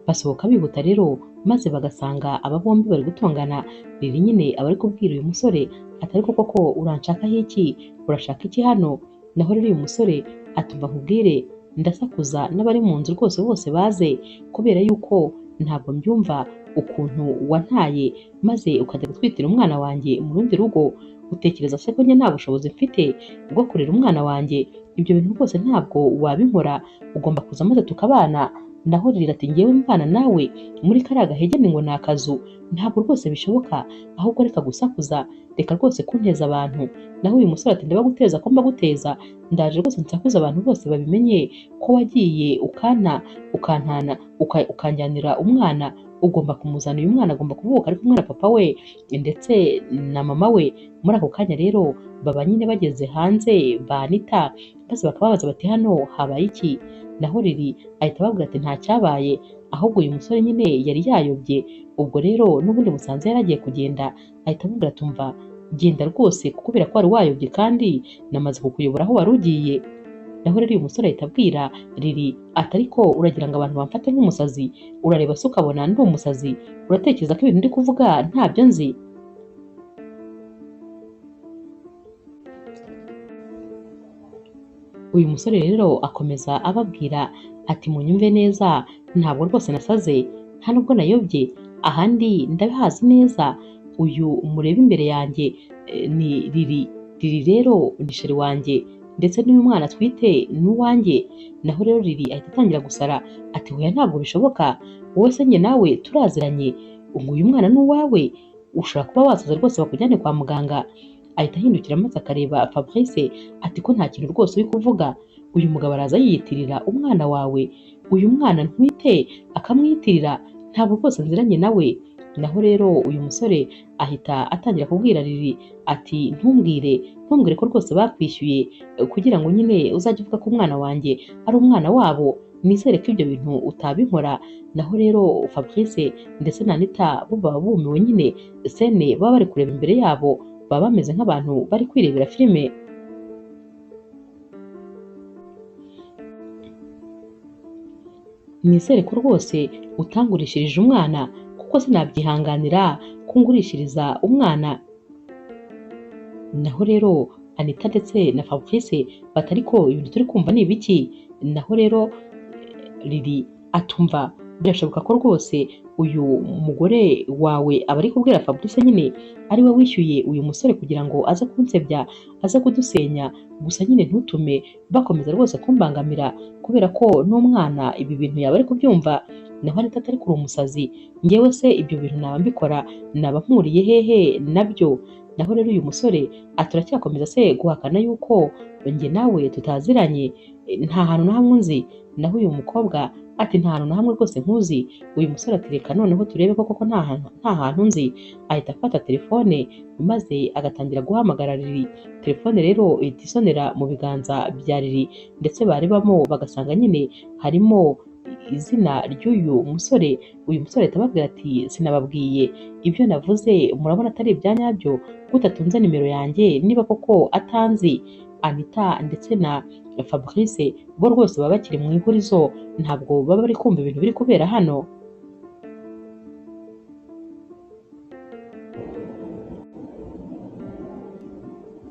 Basohoka bihuta rero maze bagasanga aba bombi bari gutongana. Lili nyine aba ari kubwira uyu musore ati ariko koko uranshakaho iki? Urashaka iki hano? Naho rero uyu musore atumva nkubwire, ndasakuza n'abari mu nzu rwose bose baze, kubera yuko ntabwo mbyumva ukuntu wantaye maze ukajya gutwitira umwana wanjye mu rundi rugo. Utekereza se ko njye nta bushobozi mfite bwo kurera umwana wanjye? Ibyo bintu rwose ntabwo wabinkora, ugomba kuza maze tukabana. Naho Lili ati njyewe mbana nawe muri kariya gahegene ngo ni akazu, ntabwo rwose bishoboka, ahubwo reka gusakuza, reka rwose kunteza abantu. Naho uyu musore ati ndabaguteza ko mbaguteza, ndaje rwose nsakuza abantu bose babimenye ko wagiye ukanta ukantana ukanjyanira umwana, ugomba kumuzana, uyu mwana agomba kuvuka ari kumwe na papa we ndetse na mama we. Muri ako kanya rero baba nyine bageze hanze ba Anita, maze bakababaza bati hano habaye iki? Naho Lili ahita ababwira ati nta cyabaye, Ahubwo uyu musore nyine yari yayobye. Ubwo rero n'ubundi musanze yaragiye kugenda, ahita amubwira ati umva genda rwose kuko kubera ko wari wayobye kandi namaze kukuyobora aho wari ugiye. Naho rero uyu musore ahita abwira Lili ati ariko uragira ngo abantu bamfate nk'umusazi? Urareba se ukabona ndi umusazi? Uratekereza ko ibintu ndi kuvuga ntabyo nzi? Uyu musore rero akomeza ababwira ati munyumve neza, ntabwo rwose nasaze, nta nubwo nayobye, ahandi ndabihazi neza. Uyu mureba imbere yanjye ni Lili. Lili rero ni sheri wanjye, ndetse n'uyu mwana atwite ni uwanjye. Naho rero Lili ahita atangira gusara ati hoya ntabwo bishoboka, wowe se njye nawe turaziranye, uyu mwana ni uwawe, ushobora kuba wasaze rwose bakujyane kwa muganga. Ahita ahindukira maze akareba Fabrice ati ko nta kintu rwose uri kuvuga, uyu mugabo araza yiyitirira umwana wawe, uyu mwana ntwite akamwiyitirira, ntabwo rwose nziranye nawe. Naho rero uyu musore ahita atangira kubwira Lili ati ntumbwire, ntumbwire ko rwose bakwishyuye kugira ngo nyine uzajye uvuga ko umwana wanjye ari umwana wabo, nizere ko ibyo bintu utabinkora. Naho rero Fabrice ndetse na Anita bo baba bumiwe nyine, sene baba bari kureba imbere yabo, baba bameze nk'abantu bari kwirebera filime. Nizere ko rwose utangurishirije umwana, kuko sinabyihanganira kungurishiriza umwana. Naho rero Anita ndetse na Fabrice batari ko ibintu turi kumva ni ibiki? Naho rero Lili atumva birashoboka ko rwose uyu mugore wawe aba ari kubwira Fabrice nyine ari we wishyuye uyu musore kugira ngo aze kunsebya, aze kudusenya, gusa nyine ntutume bakomeza rwose kumbangamira kubera ko n'umwana ibi bintu yaba ari kubyumva. Naho Anita atari kuri umusazi, njyewe se ibyo bintu naba mbikora, naba mpuriye hehe nabyo? Naho rero uyu musore aturacyakomeza se guhakana yuko njye nawe tutaziranye, nta hantu na hamwe nzi. Naho uyu mukobwa ati nta hantu na hamwe rwose nkuzi. Uyu musore ati reka noneho turebe ko koko nta hantu nzi. Ahita afata telefone maze agatangira guhamagara Lili. Telefone rero ihita isonera mu biganza bya Lili, ndetse barebamo bagasanga nyine harimo izina ry'uyu musore. Uyu musore ahita ababwira ati sinababwiye ibyo navuze, murabona atari ibya nyabyo, gute atunze nimero yanjye niba koko atanzi? Anita ndetse na Fabrice bo rwose baba bakiri mu ihurizo, ntabwo baba bari kumva ibintu biri kubera hano.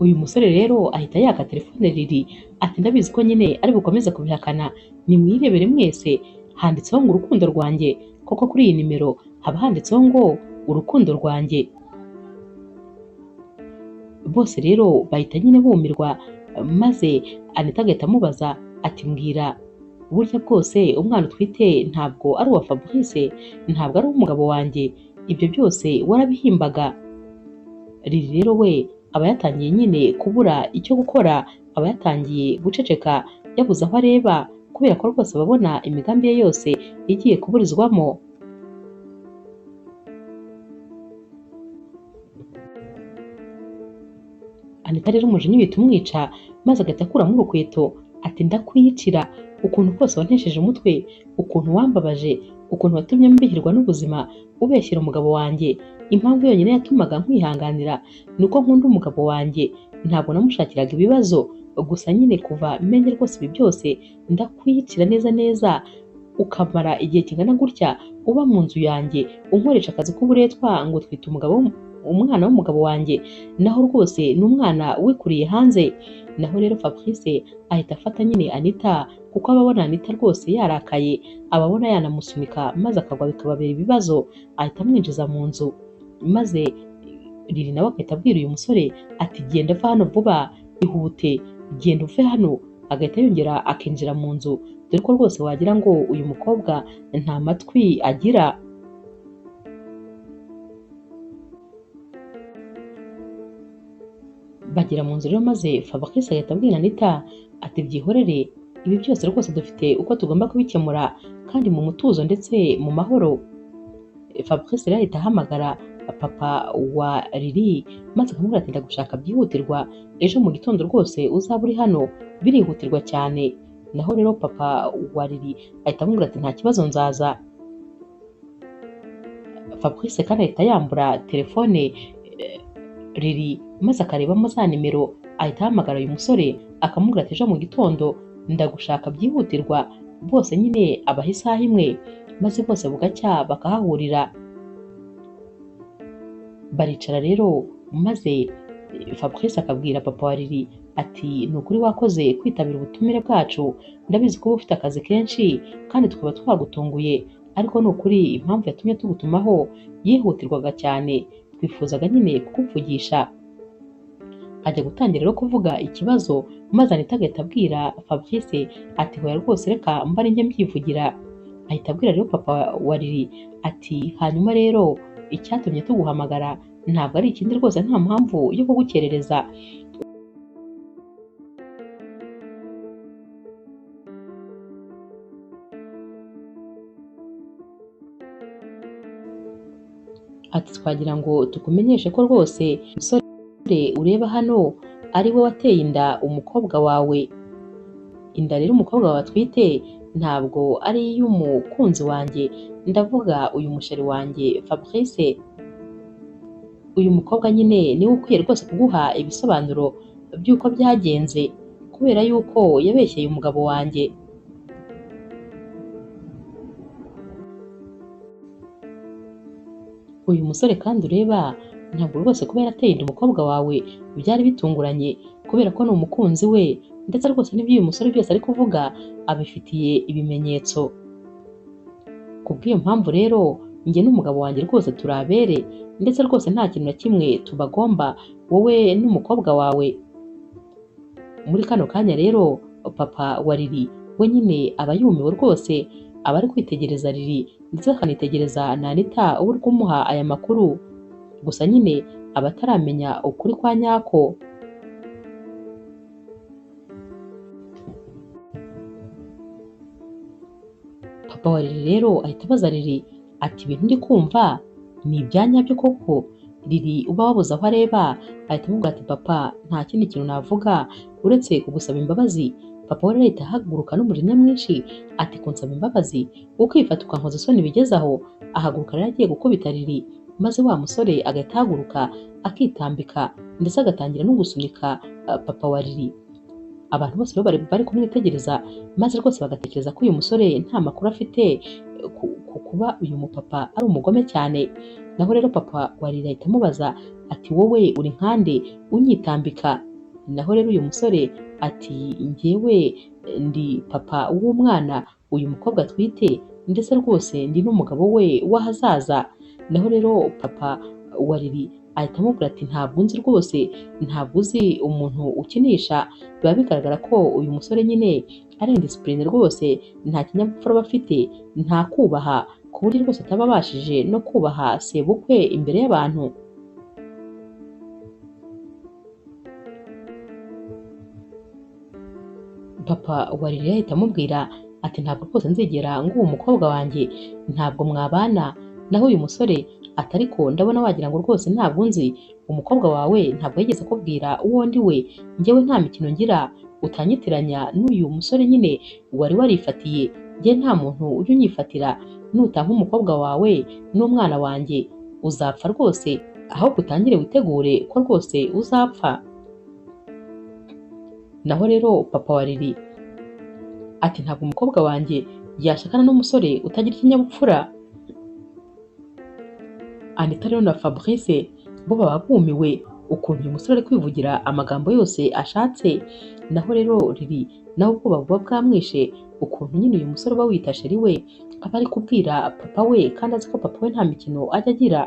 Uyu musore rero ahita yaka telefone Lili ati ndabizi ko nyine ari bukomeze kubihakana, nimwirebere mwese, handitseho ngo urukundo rwanjye. Koko kuri iyi nimero haba handitseho ngo urukundo rwanjye. Bose rero bahita nyine bumirwa, maze Anita agahita amubaza ati mbwira, burya bwose umwana utwite ntabwo ari uwa Fabrice, ntabwo ari uw'umugabo wanjye, ibyo byose warabihimbaga? Lili rero we aba yatangiye nyine kubura icyo gukora, aba yatangiye guceceka, yabuze aho areba kubera ko rwose ababona imigambi ye yose igiye kuburizwamo. Anita rero umujinya uhita umwica, maze agahita akuramo urukweto ati ndakwiyicira, ukuntu kose wantesheje umutwe, ukuntu wambabaje, ukuntu watumye mbihirwa n'ubuzima, ubeshyera umugabo wanjye. Impamvu yonyine yatumaga nkwihanganira ni uko nkunda umugabo wanjye, ntabwo namushakiraga ibibazo, gusa nyine kuva menye rwose ibi byose ndakwiyicira neza neza, ukamara igihe kingana gutya uba mu nzu yanjye unkoresha akazi k'uburetwa ngo twite umugabo umwana w'umugabo wanjye, naho rwose ni umwana wikuriye hanze. Naho rero Fabrice ahita afata nyine Anita, kuko ababona Anita rwose yarakaye, ababona yanamusunika maze akagwa bikababera ibibazo, ahita amwinjiza mu nzu. Maze Lili nawe agahita abwira uyu musore ati genda va hano vuba, ihute, genda uve hano. Agahita yongera akinjira mu nzu, dore ko rwose wagira ngo uyu mukobwa nta matwi agira. Bagera mu nzu rero maze Fabrice agahita abwira Anita ati byihorere, ibi byose rwose dufite uko tugomba kubikemura kandi mu mutuzo ndetse mu mahoro. Fabrice rero ahita ahamagara papa wa Lili maze akamubwira ati ndagushaka byihutirwa, ejo mu gitondo rwose uzaba uri hano, birihutirwa cyane. Naho rero papa wa Lili ahita amubwira ati nta kibazo nzaza. Fabrice kandi ahita yambura telefone Lili maze akarebamo za nimero, ahita ahamagara uyu musore akamubwira ati ejo mu gitondo ndagushaka byihutirwa. Bose nyine abaha isaha imwe, maze bose bugacya bakahahurira. Baricara rero maze Fabrice akabwira papa wa Lili ati ni ukuri wakoze kwitabira ubutumire bwacu, ndabizi ko uba ufite akazi kenshi kandi tukaba twagutunguye, ariko ni ukuri impamvu yatumye tugutumaho yihutirwaga cyane, twifuzaga nyine kukuvugisha. Ajya gutangira rero kuvuga ikibazo, maze Anita agahita abwira Fabrice ati hoya rwose reka mba ari njye mbyivugira. Ahita abwira rero papa wa Lili ati hanyuma rero icyatumye tuguhamagara ntabwo ari ikindi rwose, nta mpamvu yo kugukerereza. Ati twagira ngo tukumenyeshe ko rwose umusore ureba hano ari we wateye inda umukobwa wawe. Inda rero umukobwa wawe atwite ntabwo ari iy'umukunzi wanjye, ndavuga uyu musheri wanjye Fabrice. Uyu mukobwa nyine niwe ukwiye rwose kuguha ibisobanuro by'uko byagenze, kubera yuko yabeshyeye umugabo wanjye. Uyu musore kandi ureba ntabwo rwose kuba yarateye inda umukobwa wawe byari bitunguranye, kubera ko ni umukunzi we, ndetse rwose n'ibyo uyu musore byose ari kuvuga abifitiye ibimenyetso. Kubw'iyo mpamvu rero njye n'umugabo wanjye rwose turi abere, ndetse rwose nta kintu na kimwe tubagomba wowe n'umukobwa wawe. Muri kano kanya rero papa wa Lili we nyine aba yumiwe rwose, aba ari kwitegereza Lili ndetse akanitegereza na Anita uba uri kumuha aya makuru, gusa nyine aba ataramenya ukuri kwa nyako. Papa wa Lili rero ahita abaza Lili ati ibintu ndi kumva ni ibya nyabyo koko? Lili uba wabuze aho areba ahita amubwira ati papa nta kindi kintu navuga uretse kugusaba imbabazi. Papa we rero ahita ahaguruka n'umujinya mwinshi ati kunsaba imbabazi ukifata ukankoza isoni bigeze aho? Ahaguruka rero agiye gukubita Lili, maze wa musore agahita ahaguruka akitambika ndetse agatangira no gusunika papa wa Lili. Abantu bose rero bari kumwitegereza, maze rwose bagatekereza ko uyu musore nta makuru afite ku kuba uyu mupapa ari umugome cyane. Naho rero papa wa Lili ahita amubaza ati wowe uri nkande unyitambika? Naho rero uyu musore ati njyewe ndi papa w'umwana uyu mukobwa atwite, ndetse rwose ndi n'umugabo we w'ahazaza. Naho rero papa wa Lili ahita amubwira ati ntabwo nzi rwose, ntabwo uzi umuntu ukinisha. Biba bigaragara ko uyu musore nyine ari indisipurine rwose, nta kinyabupfura aba afite, nta kubaha, ku buryo rwose ataba abashije no kubaha sebukwe imbere y'abantu. Papa wa Lili ahita amubwira ati ntabwo rwose nzigera nguha umukobwa wanjye, ntabwo mwabana. Naho uyu musore ati ariko ndabona wagira ngo rwose ntabwo nzi umukobwa wawe, ntabwo yigeze akubwira uwo ndi we, njyewe nta mikino ngira, utanyitiranya n'uyu musore nyine wari warifatiye, njye nta muntu ujya unyifatira, nutampa umukobwa wawe n'umwana wanjye uzapfa rwose, ahubwo utangire witegure ko rwose uzapfa. Naho rero papa wa Lili ati ntabwo umukobwa wanjye yashakana n'umusore utagira ikinyabupfura. Anita rero na Fabrice bo baba bumiwe ukuntu uyu musore ari kwivugira amagambo yose ashatse. Naho rero Lili nawe ubwoba buba bwamwishe ukuntu nyine uyu musore uba wita sheri we aba ari kubwira papa we, kandi azi ko papa we nta mikino ajya agira.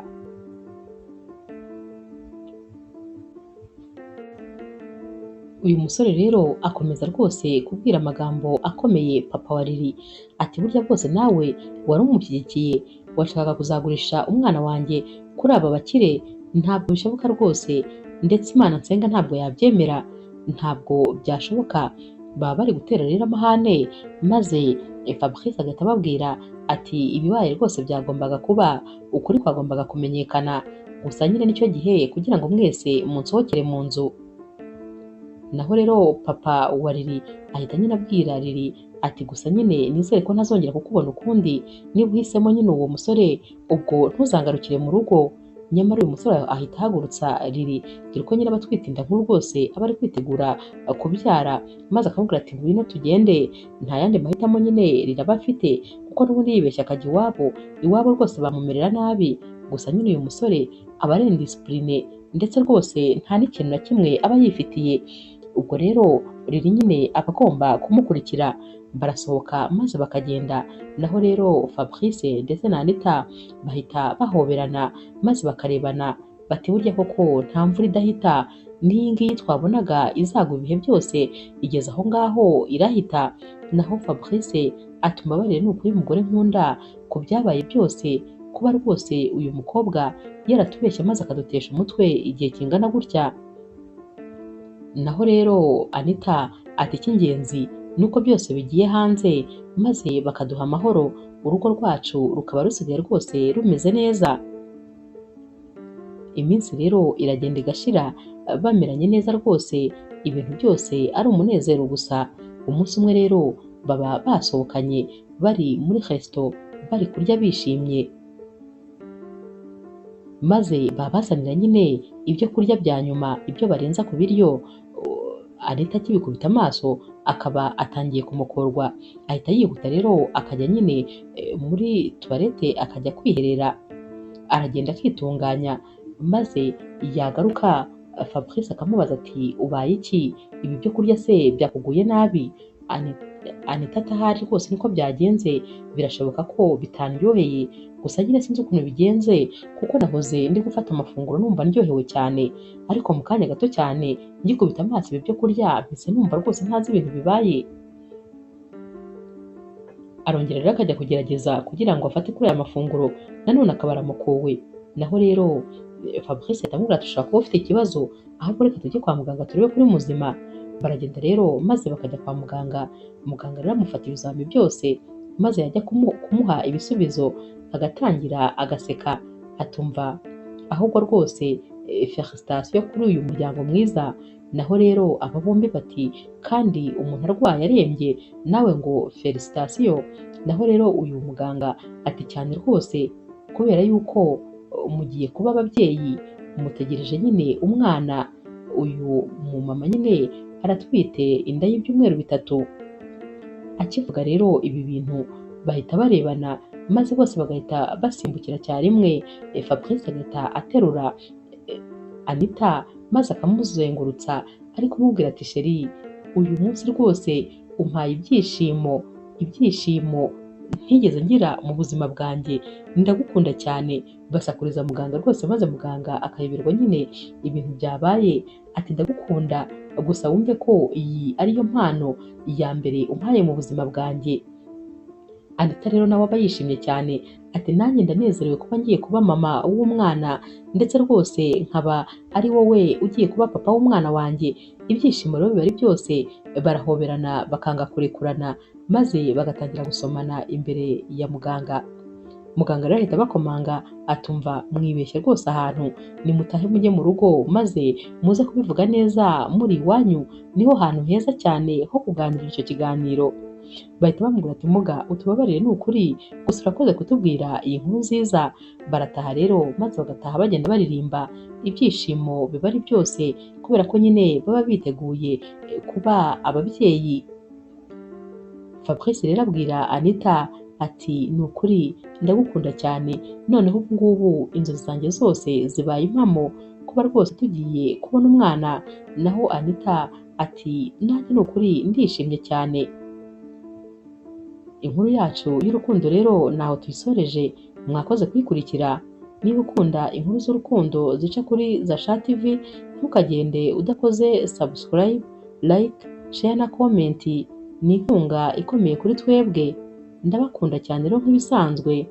Uyu musore rero akomeza rwose kubwira amagambo akomeye papa wa Lili ati burya bwose nawe wari umushyigikiye, washakaga kuzagurisha umwana wanjye kuri aba bakire, ntabwo bishoboka rwose, ndetse Imana nsenga ntabwo yabyemera, ntabwo byashoboka. Baba bari gutera rero amahane, maze Fabrice agahita ababwira ati ibibaye rwose byagombaga kuba, ukuri kwagombaga kumenyekana, gusa nyine nicyo gihe kugira ngo mwese munsohokere mu nzu. Naho rero papa wa Lili ahita nyine abwira Lili Ati gusa nyine nizere ko ntazongera kukubona ukundi, niba uhisemo nyine uwo musore ubwo ntuzangarukire mu rugo. Nyamara uyu musore ahita ahagurutsa Lili, dore ko nyine aba atwite inda nkuru rwose, aba ari kwitegura kubyara, maze akamubwira ati ngwino tugende. Nta yandi mahitamo nyine Lili aba afite, kuko n'ubundi yibeshya akajya iwabo, iwabo rwose bamumerera nabi. Gusa nyine uyu musore aba ari indisipurine ndetse rwose nta n'ikintu na kimwe aba yifitiye. Ubwo rero Lili nyine aba agomba kumukurikira, barasohoka maze bakagenda. Naho rero Fabrice ndetse na Anita bahita bahoberana maze bakarebana bati burya koko nta mvura idahita, n'iyi ngiyi twabonaga izagwa ibihe byose igeze aho ngaho irahita. Naho Fabrice ati umbabarire ni ukuri mugore nkunda ku byabaye byose, kuba rwose uyu mukobwa yaratubeshye maze akadutesha umutwe igihe kingana gutya. Naho rero Anita ati icy'ingenzi ni uko byose bigiye hanze maze bakaduha amahoro, urugo rwacu rukaba rusigaye rwose rumeze neza. Iminsi rero iragenda igashira bameranye neza rwose, ibintu byose ari umunezero gusa. Umunsi umwe rero baba basohokanye bari muri resto bari kurya bishimye, maze babazanira nyine ibyo kurya bya nyuma, ibyo barenza ku biryo. Anita akibikubita amaso akaba atangiye kumukorwa, ahita yihuta rero akajya nyine muri tuwarete akajya kwiherera, aragenda akitunganya, maze yagaruka Fabrice akamubaza ati ubaye iki, ibi byo kurya se byakuguye nabi? Anita atahari rwose niko byagenze, birashoboka ko bitandyoheye, gusa nyine sinzi ukuntu bigenze kuko nahoze ndi gufata amafunguro numva ndyohewe cyane, ariko mu kanya gato cyane ngikubita amaso ibi byo kurya mpise numva rwose ntazi ibintu bibaye. Arongera rero akajya kugerageza kugira ngo afate kuri aya mafunguro, nanone akaba aramukowe. Naho rero Fabrice ahita amubwira ati ushobora kuba ufite ikibazo, ahubwo reka tujye kwa muganga turebe ko uri muzima. Baragenda rero maze bakajya kwa muganga, muganga rero amufata ibizami byose, maze yajya kumuha ibisubizo agatangira agaseka, atumva ahubwo rwose felicitation kuri uyu muryango mwiza. Naho rero aba bombi bati kandi umuntu arwaye arembye nawe ngo felicitation. Naho rero uyu muganga ati cyane rwose, kubera yuko mugiye kuba ababyeyi, mutegereje nyine umwana. Uyu mumama nyine aratwite inda y'ibyumweru 3. Akivuga rero ibi bintu bahita barebana maze bose bagahita basimbukira cyarimwe. Fabrice agahita aterura Anita maze akamuzengurutsa ari kumubwira ati sheri, uyu munsi rwose umpaye ibyishimo, ibyishimo ntigeze ngira mu buzima bwanjye, ndagukunda cyane. Basakuriza muganga rwose, maze muganga akayoberwa nyine ibintu byabaye, ati ndagukunda gusa wumve ko iyi ariyo mpano ya mbere umpaye mu buzima bwanjye. Anita rero nawe aba yishimye cyane, ati nanjye ndanezerewe kuba ngiye kuba mama w'umwana, ndetse rwose nkaba ari wowe ugiye kuba papa w'umwana wanjye. Ibyishimo rero biba ari byose, barahoberana bakanga kurekurana, maze bagatangira gusomana imbere ya muganga. Muganga rero ahita abakomanga atumva mwibeshye rwose ahantu, nimutahe mujye mu rugo maze muze kubivuga neza muri iwanyu, niho hantu heza cyane ho kuganirira icyo kiganiro. Bahita bamubwira ati muga utubabarire ni ukuri, gusa urakoze kutubwira iyi nkuru nziza. Barataha rero maze bagataha bagenda baririmba, ibyishimo biba ari byose kubera ko nyine baba biteguye kuba ababyeyi. Fabrice rero abwira Anita ati ni ukuri ndagukunda cyane, noneho ubu ngubu inzozi zanjye zose zibaye impamo, kuba rwose tugiye kubona umwana. Naho Anita ati nanjye ni ukuri ndishimye cyane. Inkuru yacu y'urukundo rero ntaho tuyisoreje, mwakoze kuyikurikira. Niba ukunda inkuru z'urukundo zica kuri Zasha TV, ntukagende udakoze subscribe, like, share na comment, ni inkunga ikomeye kuri twebwe. Ndabakunda cyane rero nk'ibisanzwe.